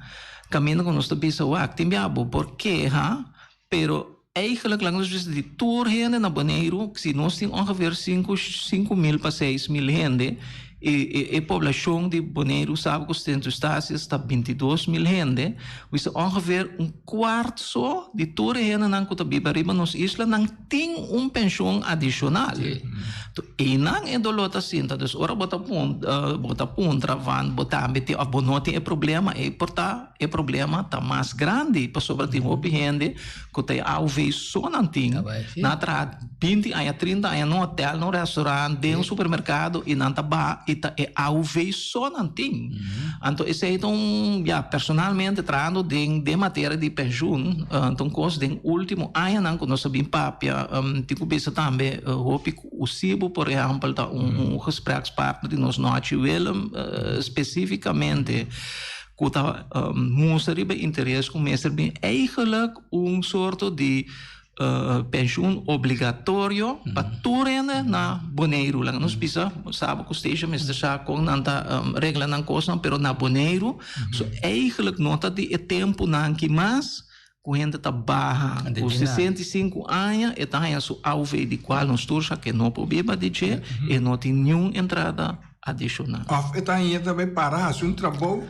kaminda ku nos ta bisa wak tin bia bo por keha pero Eigenlijk laga nos bisa di tur hende na Boneiru, si nos tin ongeveer sinku 5000 pa 6000 hende, i e poblashon di Boneiru, Saba ku Sint Eustatius ta 22000 hende, bisa ongeveer un kwart so di tur e hendenan ku ta biba riba nos isla nan tin un penshon adishonal. Einan e doló ta sinta. Dus ora bo ta bo ta puntra van bo tambe tin òf bo no tin e problema ei por ta. E problema ta mas grandi pasobra tin hopi hende ku ta e AOV so nan tin. Nan a traha binti aña, trinta aña na un hotel, na un restaurant, den un supermerkado i nan ta baha i ta e AOV so nan tin. Anto esei ta un, ya, personalmente trahando den den materia di penshun ta un kos den ultimo añanan ku nos a bin papia tin ku bisa tambe hopi ku Usibo por ehèmpel ta un gesprekspartner di nos Nochi Willem spesifikamente. Ku ta mustra riba interes ku mester bin eigenlijk un sorto di penshun obligatorio pa tur hende na Boneiru. Laga nos bisa Saba ku Statia mester sa kon nan ta regla nan kosnan, pero na Boneiru so eigenlijk no ta di e tempunan ki mas ku hende ta baha ku 65 aña e ta haña su AOV di kual nos tur sa ke no por biba di dje, e no tin niun entrada adishonal. Òf e ta haña ta bai para hasi un trabou.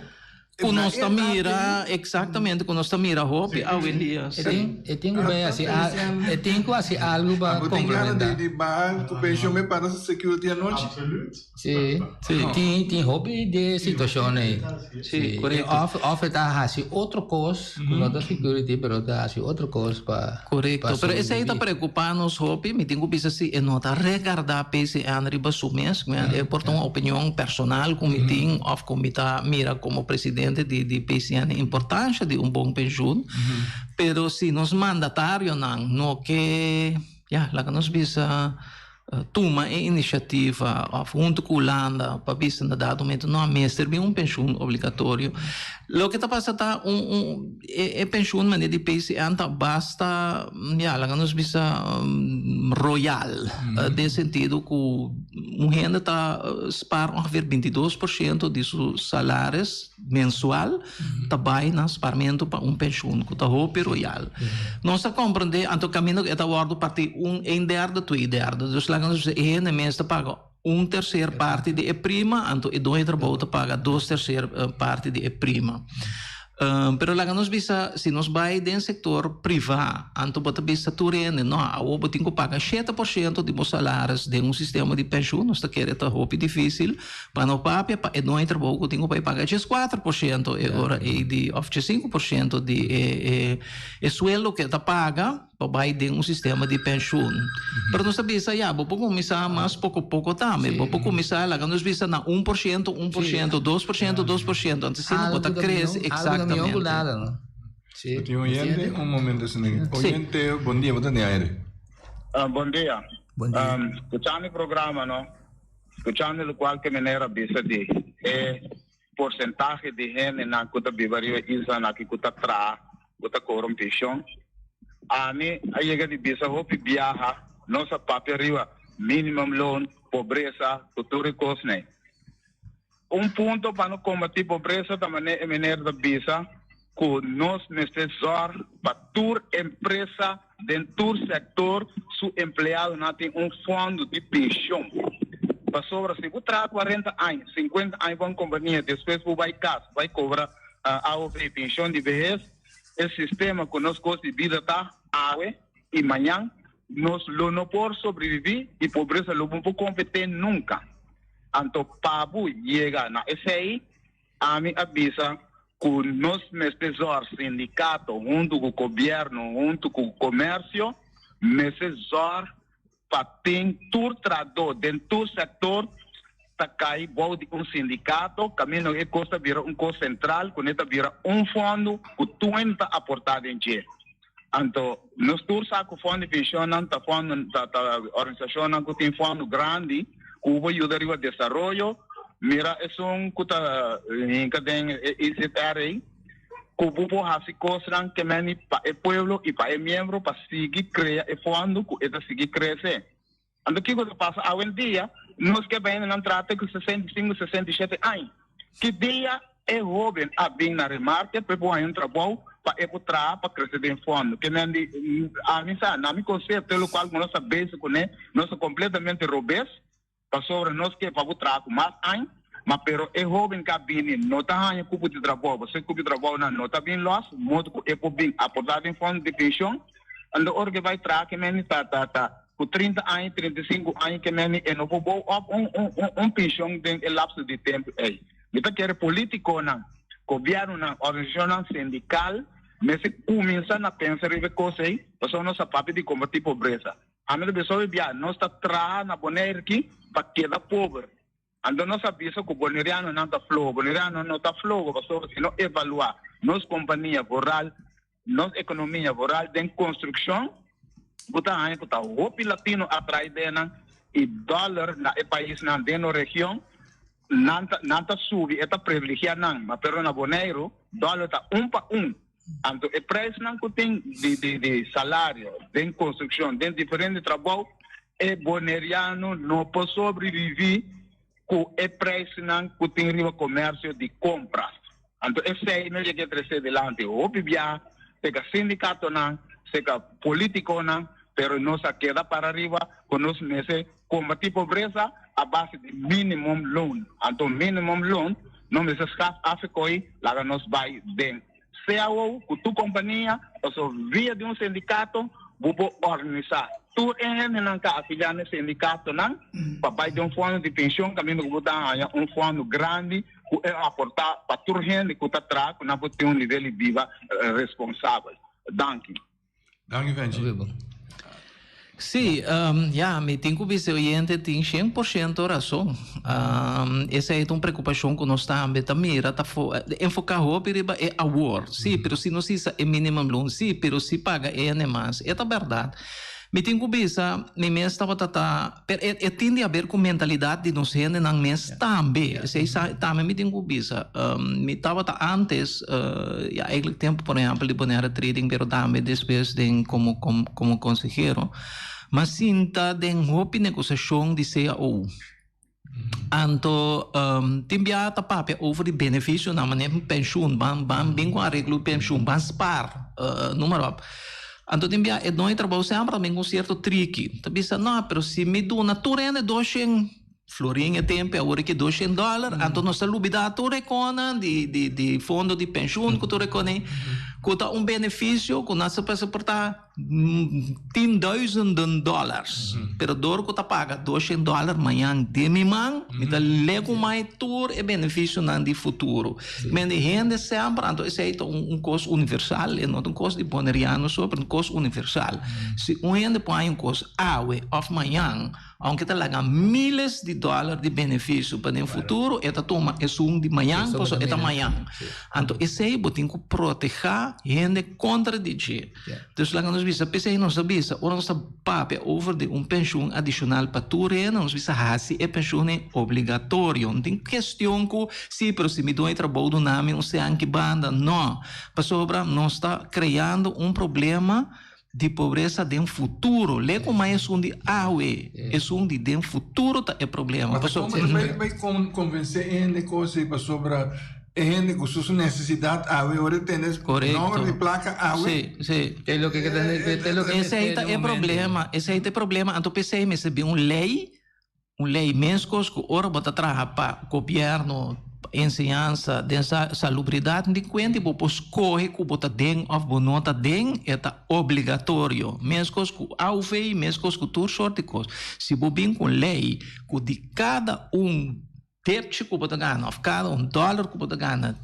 Ku nos ta mira, eksaktamente, ku nos ta mira hopi awendia. Sí. E tin ku bai hasi e tin ku hasi algu pa komplementá. Abo tin gana di baha ku penshon bai para security anochi? Absoluut. Sí, tin tin hopi di e situashon ei. Sí, korekto. Òf òf e ta hasi otro kos ku no ta security pero ta hasi otro kos pa Korekto, pero esei ta preokupá nos hopi. Mi tin ku bisa si e no ta regardá PCN riba su mes. E por ta un opinion personal ku mi tin òf ku mi ta mira komo presidente di di PCN e importansha di un bon penshun. Pero si nos mandatarionan no ke, ya, laga nos bisa Tuma e inisiativa òf huntu ku Hulanda pa bisa na dado momento no a mester bin un penshun obligatorio. Loke ta pasa ta un un e penshun manera di PCN ta basta ya laga nos bisa royal den sentido ku un hende ta spar ongeveer 22 por shento di su salaris mensual ta bai na sparmento pa un penshun ku ta hopi royal. Nos ta komprendé anto kaminda ku e ta wòrdu partí un een derde, twee derde. Dus laga nos bisa e hende mes ta paga un terser parti di e prima anto e doño di trabou ta paga dos terser parti di e prima. Pero laga nos bisa si nos bai den sektor privá anto bo ta bisa tur hende no awor bo tin ku paga 7% di bo salaris den un sistema di penshun nos ta kere ta hopi difísil. Pa no papia pa e doño trabou ku tin ku bai paga 4% e ora ei di òf 5% di e e e sueldo ku e ta paga pa bai den un sistema di penshun. Pero nos ta bisa ya bo por kuminsá mas poko poko tambe. Bo por kuminsá laga nos bisa na 1%, 1%, 2%, 2%. Anto asina bo ta krese eksaktamente. Bo tin oyente? Un momento asina. Oyente, bon dia, bo ta den aire. Bon dia. Skuchando e programa no. Skuchando lokual ke meneer a bisa di e porsentahe di hendenan ku ta biba riba e islanan aki ku ta traha, ku ta kobra un penshon, ami a yega di bisa hopi biaha nos a papia riba minimum loon, pobresa ku tur e kosnan. Un punto pa no kombatí pobresa ta manera e meneer ta bisa ku nos mester zòrg pa tur empresa den tur sektor su empleadonan tin un fondo di penshon. Pasobra si bo traha 40 aña, 50 aña pa un kompania, despues bo bai kas, bai kobra AOV, penshon di behes, e sistema ku nos kos di bida ta awe i mañan, nos lo no por sobreviví i pobresa lo no por kompeté nunka. Anto pa bo yega na esei, ami a bisa ku nos mester zòrg sindikato huntu ku gobièrnu, huntu ku komersio, mester zòrg pa tin tur trahadó den tur sektor ta kai bou di un sindikato, kaminda e kos ta bira un kos sentral ku ne ta bira un fondo ku tur hende ta aportá den dje. Anto nos tur sa ku fondo di penshonnan ta fondo ta ta organisashonnan ku tin fondo grandi ku por yuda riba desaroyo. Mira esun ku ta hinka den e IZR ei. Ku bo por hasi kosnan ke meni pa e pueblo i pa e miembro pa sigui krea e fondo ku e ta sigui krese. Anto kiko ta pasa awendia? Nos ke baindanan trata ku 65, 67 aña. Ki dia e hoben a bin na remarke pa e por haña un trabou pa e por traha pa krese den fondo? Ke men di ami sa, na mi konsepto e lokual ku nos ta bezig kuné, nos ta kompletamente robes. Pasobra nos ke pa bo traha ku mas añ, ma pero e hoben ka bini no ta haña kupo di trabou, pasobra e kupo di trabounan no ta bin lòs, modo ku e por bin aportá den fondo di penshon. Anto ora ku e bai traha ke meni ta ta ta ku 30 aña, 35 aña ke meni e no por bou òp un un un un penshon den e lapso di tempu ei. Mi ta kere politikonan, gobièrnunan, organisashonnan sindikal mester kuminsá na pensa riba e kos ei, pasobra nos a papia di kombatí pobresa. Ami ta bisa hopi bia, nos ta traha na Bonaire aki pa keda pober. Anto nos a bisa ku bonerianonan ta floho. Bonerianonan no ta floho pasobra si no evaluá nos kompania vooral, nos ekonomia vooral den konstrukshon, bo ta haña ku ta hopi latino a trai den nan i dòler na e paisnan den nos region nan ta nan ta subi, e ta privilegiá nan. Ma pero na Boneiru dòler ta un pa un. Anto e prijsnan ku tin di di di salario den konstrukshon, den diferente trabou, e boneriano no por sobreviví ku e prijsnan ku tin riba komersio di kompras. Anto esei nos ya ke trese dilanti hopi biaha seka sindikatonan, seka politikonan, pero nos a keda para riba ku nos mester kombatí pobresa a base di minimum loon. Anto minimum loon no mester skaf afekoi laga nos bai den CAO ku tur kompania, pasobra via di un sindikato bo por organisá tur e hendenan ka afiliá na e sindikatonan pa bai den un fondo di penshon kaminda ku bo ta haña un fondo grandi ku e aportá pa tur hende ku ta traha ku nan por tin un nivel di biba responsabel. Danki. Danki Fenchi. Sí, ya, mi tin ku bisa e oyente tin 100% rason. Esei ta un preokupashon ku nos tambe ta mira, ta enfoká hopi riba e awor. Sí, pero si nos hisa e minimumloon, sí, pero si paga e hende mas. E ta bèrdat. Mi tin ku bisa, mi mes tabata ta, pero e e tin di haber ku mentalidat di nos hendenan mes tambe. Esei sa tambe mi tin ku bisa. Mi tabata antes, ya eigenlijk tempu por ehèmpel di Bonaire Trading, pero tambe despues den komo komo konsehero, m'a sinta den hopi negosiashon di cao. Anto tin biaha ta papia over di beneficionan manera pensioen ban ban bin cu areglo di pensioen ban spaar noem maar op. Anto tin biaha e doño di trabou semper ta bin cu un cierto triki ta bisa no pero si mi duna tur hende doshen florin e tempo awor aki doshen dollar anto nos ta lubida tur e conan di di di fondo di pensioen cu tur e cone cu ta un beneficio cu nan sa por ta Tienduizenden dollars. Pero dor ku ta paga doshen dollar mañan den mi man, mi ta legu mai tur e benefisionan di futuro. Men di hende semper, anto esei ta un kos universal, e no ta un kos di boneriano so, pero un kos universal. Si un hende por haña un kos awe òf mañan, Aunke ta laga miles di dòler di benefisio pa den futuro, e ta tuma esun di mañan pasobra e ta mañan. Anto esei bo tin ku protehá hende kontra di dje. Dus laga nos bisa, p'esei nos ta bisa, ora nos ta papia over di un penshun adishonal pa tur hende, nos bisa hasi e penshun ei obligatorio. No tin kestion ku, si, pero si mi doño di trabou duna mi un seanki banda. No, pasobra nos ta kreando un problema Di pobresa den futuro. Lei ku mai esun di awe, esun di den futuro ta e problema. Ma ta kon bo ta bai konvensé e hende kos ei pasobra e hende ku su nesesidat awe ora e tende nomber di plaka awe. Si, si. Te loke ke ta te loke Esei ta e problema, esei ta e problema. Anto p'esei mester bin un lei. Un lei meskos ku ora bo ta traha pa gobièrnu, pa enseñansa, den salubridat, di kuenta bo por skohe ku bo ta den òf bo no ta den, e ta obligatorio. Meskos ku AOV, meskos ku tur sort di kos. Si bo bin ku un lei ku di kada un depchi ku bo ta gana òf kada un dòler ku bo ta gana,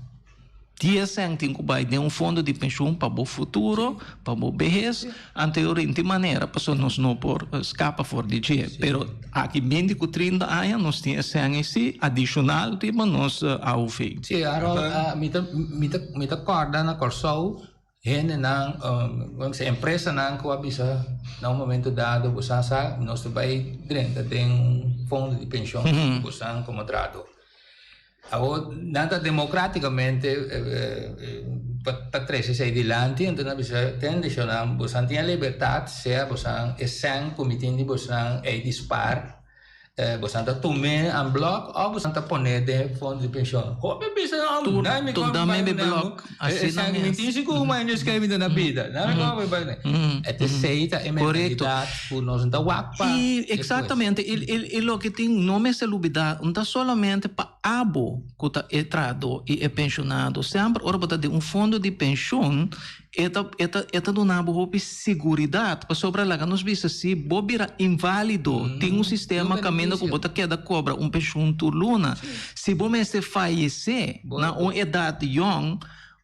dies sèn tin ku bai den un fondo di penshun pa bo futuro, pa bo behes, anto e ora tin manera pasobra nos no por skapa for di dje. Pero aki binti ku trinta aña nos tin e sèn ei si adishonal riba nos AOV. Sí, Harold, mi ta mi ta mi ta kòrda na Kòrsou hendenan, empresanan ku a bisa na un momento dado bo sa sa nos ta bai drenta den un fondo di penshon ku bo san komo trahadó. Awor nan ta democraticamente pa trece esey dilanti, enton nan bisa ten dicion bosan tin e libertad sea bosan e cen cu mi tin di bosan ey di spaar bosan ta tume en blok of bosan ta pone den fondo di pension. Hopi a bisa no dai mi con bai cu nan e cen cu mi tin sigur ma e no escribi na bida dai mi con bai cu nan. E ta esey ta e mentalidad cu nos no ta wak pa Y exactamente y loke tin no mester lubida no ta solamente pa abo cu ta e trahador y e pensionado semper ora bo ta den un fondo di pension e ta e ta e ta duna bo hopi siguridad pasobra laga nos bisa si bo bira invalido tin un sistema caminda cu bo ta keda cobra un pension tur luna si bo mester fayece na un edad yong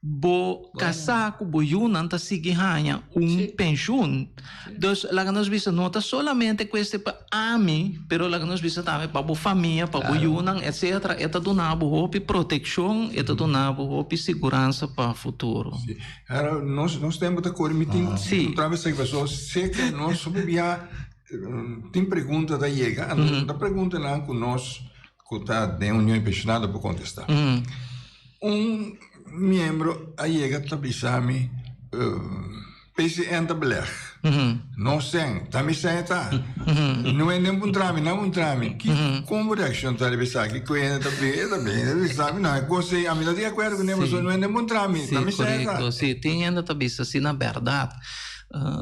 Bo kasá ku bo yunan ta sigui haña un penshun. Dus laga nos bisa no ta solamente kuestion pa ami, pero laga nos bisa tambe pa bo famia, pa bo yunan, etcetera. E ta duna bo hopi protekshon, e ta duna bo hopi siguransa pa futuro. Sí. Ahora nos nos tempo ta kore, mi tin otra bes esaki pasobra seke nos hopi bia tin pregunta ta yega, anto ta preguntanan ku nos ku ta den Union di Pensionado por kontestá. Un miembro a yega ta bisa mi, PCN ta beleg. No sen, ta mi sen e ta. No hende a puntra mi, nan a puntra mi. Ki, kon bo reakshon ta riba esaki? Ku hende ta bin, e ta bin, e ta bisa mi, no, e kos ei, ami ta di akuerdo ku ne, pasobra no hende a puntra mi, ta mi sen e ta. Sí, korekto, sí. Tin hende ta bisa asina bèrdat.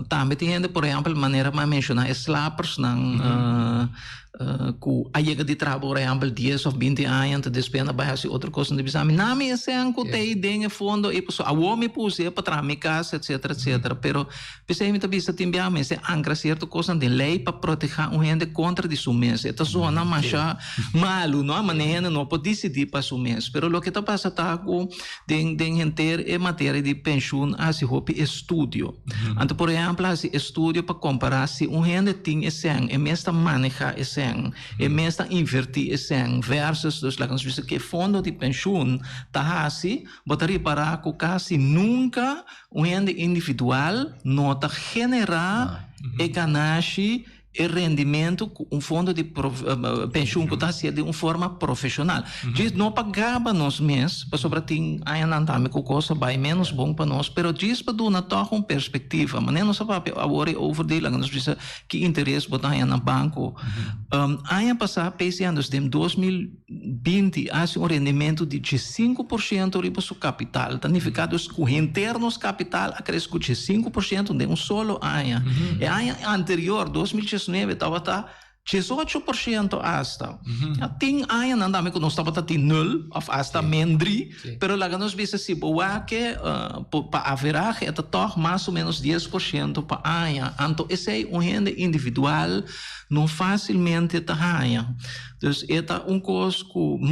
Tambe tin hende, por ehèmpel, manera mi a menshoná e slapersnan, Ku a yega di traha por ehèmpel dies òf binti aña anto despues nan a bai hasi otro kos nan ta bisa mi na mi e sèn ku ta ei den e fondo ei pasobra awor mi puse pa traha mi kas etsetera etsetera pero p'esei mi ta bisa tin biaha mester ankra sierto kosnan den lei pa protehá un hende kontra di su mes e ta zona masha malu no manera hende no por disidí pa su mes pero loke ta pasa ta ku den den henter e materia di penshun a hasi hopi estudio. Anto por ehèmpel hasi estudio pa kompará si un hende tin e sèn, e mes ta manehá e sèn, e mes ta invertí e sèn versus dus laga nos bisa ke fondo di penshun ta hasi, bo ta ripará ku kasi nunka un hende individual no ta generá e ganashi e rendimentu ku un fondo di penshun ku ta hasié den un forma profeshonal. Djis no pa gaba nos mes, pasobra tin añanan tambe ku kos a bai ménos bon pa nos, pero djis pa duna tòg un perspektiva. Manera nos a papia awor e over di laga nos bisa ki interes bo ta haña na banko. Aña pasá PCN, dus den 2020, a hasi un rendimentu di 15% riba su kapital. Ta nifiká dus ku henter nos kapital a krese ku 15% den un solo aña. E aña anterior, 2019, tabata 18% asta. Tin añanan tambe ku nos tabata tin nul òf asta mendri, pero laga nos bisa si bo wak pa averahe e ta tòg mas o ménos 10% pa aña. Anto esei un hende individual no fásilmente ta haña. Dus e ta un kos ku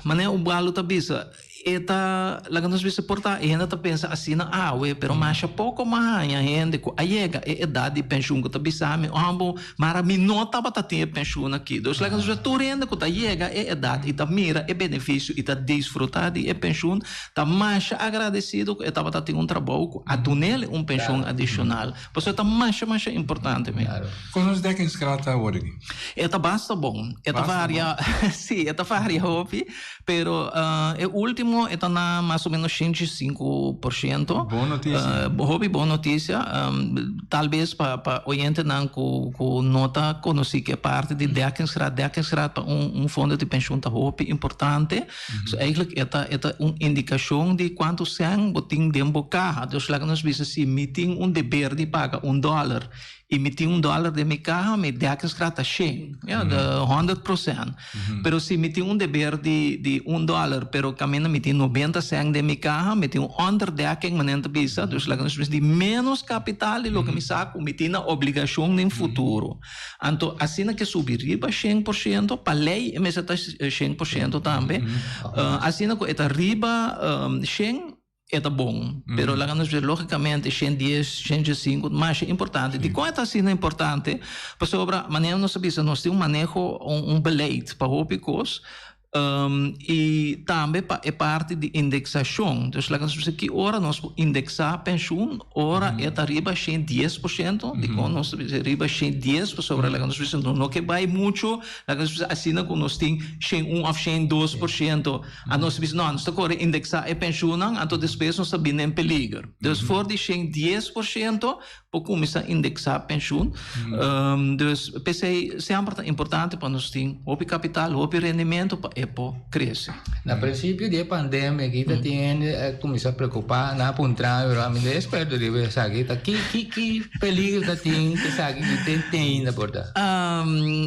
manera Ubaldo ta bisa, e ta laga nos bisa por ta e hende ta pensa asina awe, pero masha poko mi a haña hende ku a yega e edat di penshun ku ta bisa mi, oh bo, mara mi no tabata tin e penshun aki. Dus laga nos bisa tur hende ku ta yega e edat i ta mira e benefisio i ta disfrutá di e penshun ta masha agradesido ku e tabata tin un trabou ku a dun'el un penshun adishonal. Pasobra ta masha masha importante mi. Kon nos dekkingsgraad ta awor aki? E ta basta bon. E ta varia, si, e ta varia hopi, pero e ultimo e ta na mas o menos 85%. Bon notisia. Hopi bon notisia. Tal bes pa pa oyentenan ku ku no ta konosí ke parti di dekkingsgraad, dekkingsgraad pa un un fondo di penshun ta hopi importante. So eigenlijk e ta e ta un indikashon di kuantu sèn bo tin den bo kaha. Dus laga nos bisa si mi tin un deber di paga un dòler. I mi tin un dòler den mi kaha, mi dekkingsgraad ta shen, ja, de 100%. Pero si mi tin un deber di di un dòler, pero kaminda mi tin 90 sèn den mi kaha, mi tin un onderdekking, manera ta bisa, dus laga nos bisa di ménos kapital di loke mi sa ku mi tin na obligashon den futuro. Anto asina ke subi riba 100%, pa lei e mester ta 100% tambe, asina ku e ta riba 100, E ta bon, pero laga nos bisa logicamente 110, 105 masha importante. Dikon e ta asina importante? Pasobra manera nos a bisa nos tin un maneho, un beleid pa hopi kos i tambe pa e parti di indexashon. Dus laga nos bisa ki ora nos por indexá penshun, ora e ta riba 110%. Dikon nos ta bisa riba 110? Pasobra laga nos bisa no ke bai muchu, laga nos bisa asina ku nos tin 101 òf 102%. A nos bisa, no, nos ta kore indeksá e penshunnan, anto despues nos ta bini den peliger. Dus for di 110% por kuminsá indeksá penshun. Dus p'esei semper ta importante pa nos tin hopi kapital, hopi rendimentu pa e por krese. Na prinsipio di e pandemia aki ta tin hende a kuminsá preokupá, nan a puntra mi, pero ami no e eksperto riba esaki, ta ki ki ki peliger ta tin ku esaki ki tin tin ainda por ta?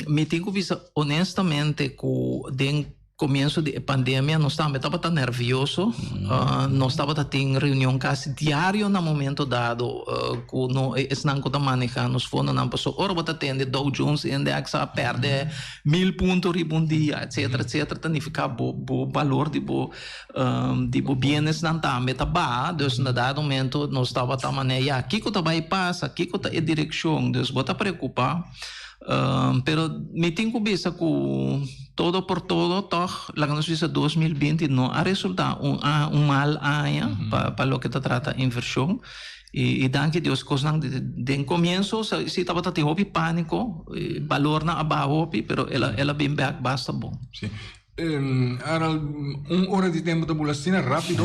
Mi tin ku bisa honestamente ku den Comienso di e pandemia nos tambe tabata nervioso. Nos tabata tin reunion casi diario na momento dado cu no esnan cu ta maneha nos fondonan paso ora bo ta tende Dow Jones Index a perde mil punto riba un dia etcetera etcetera ta nifica bo bo balor di bo di bo bienesnan tambe ta baha dus na dado momento nos tabata manera ya kico ta bay pasa kico ta e direccion dus bo ta preocupa. Pero mi tin ku bisa ku todo por todo tòg laga nos bisa 2020 no a resultá un un mal aña pa pa loke ta trata invershon i danki Dios kosnan den komienso si tabata tin hopi pániko balornan a baha hopi pero el a el a bin bèk basta bon. Sí. Harold, un ora di tempo ta bula asina rápido.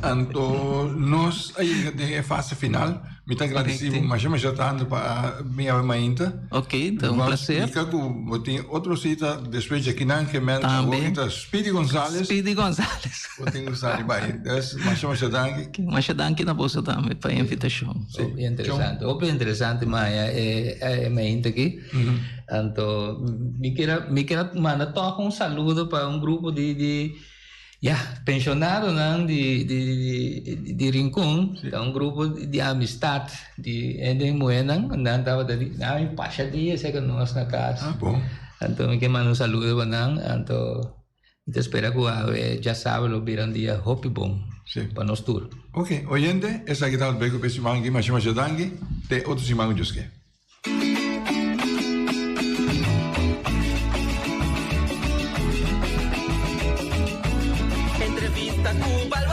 Anto nos a yega den e fase final. Mi ta agradeci bo masha masha tanto pa bin awe mainta. Ok, ta un placer. Explica cu bo tin otro cita despues dje kinan ke men Tambe. Ta Speedy Gonzales. Speedy Gonzales. Bo tin cu sali bai. Dus masha masha danki. Masha danki na boso tambe pa e invitacion. Si. Hopi interesante, hopi interesante maya e mainta aki. Anto mi kier mi kier a manda tòg un saludo pa un grupo di di ya penshonadonan di di di Rincon ta un grupo di amistat di hende muhénan nan tabata di nan a pasha dia esei ku nos na kas anto mi kier manda un saludo pa nan anto mi ta spera ku awe djasabra lo bira un dia hopi bon pa nos tur. Ok oyente esaki tabata beko pa e siman aki masha masha danki te otro siman ku Dios ke. Entrevista cu balwarte.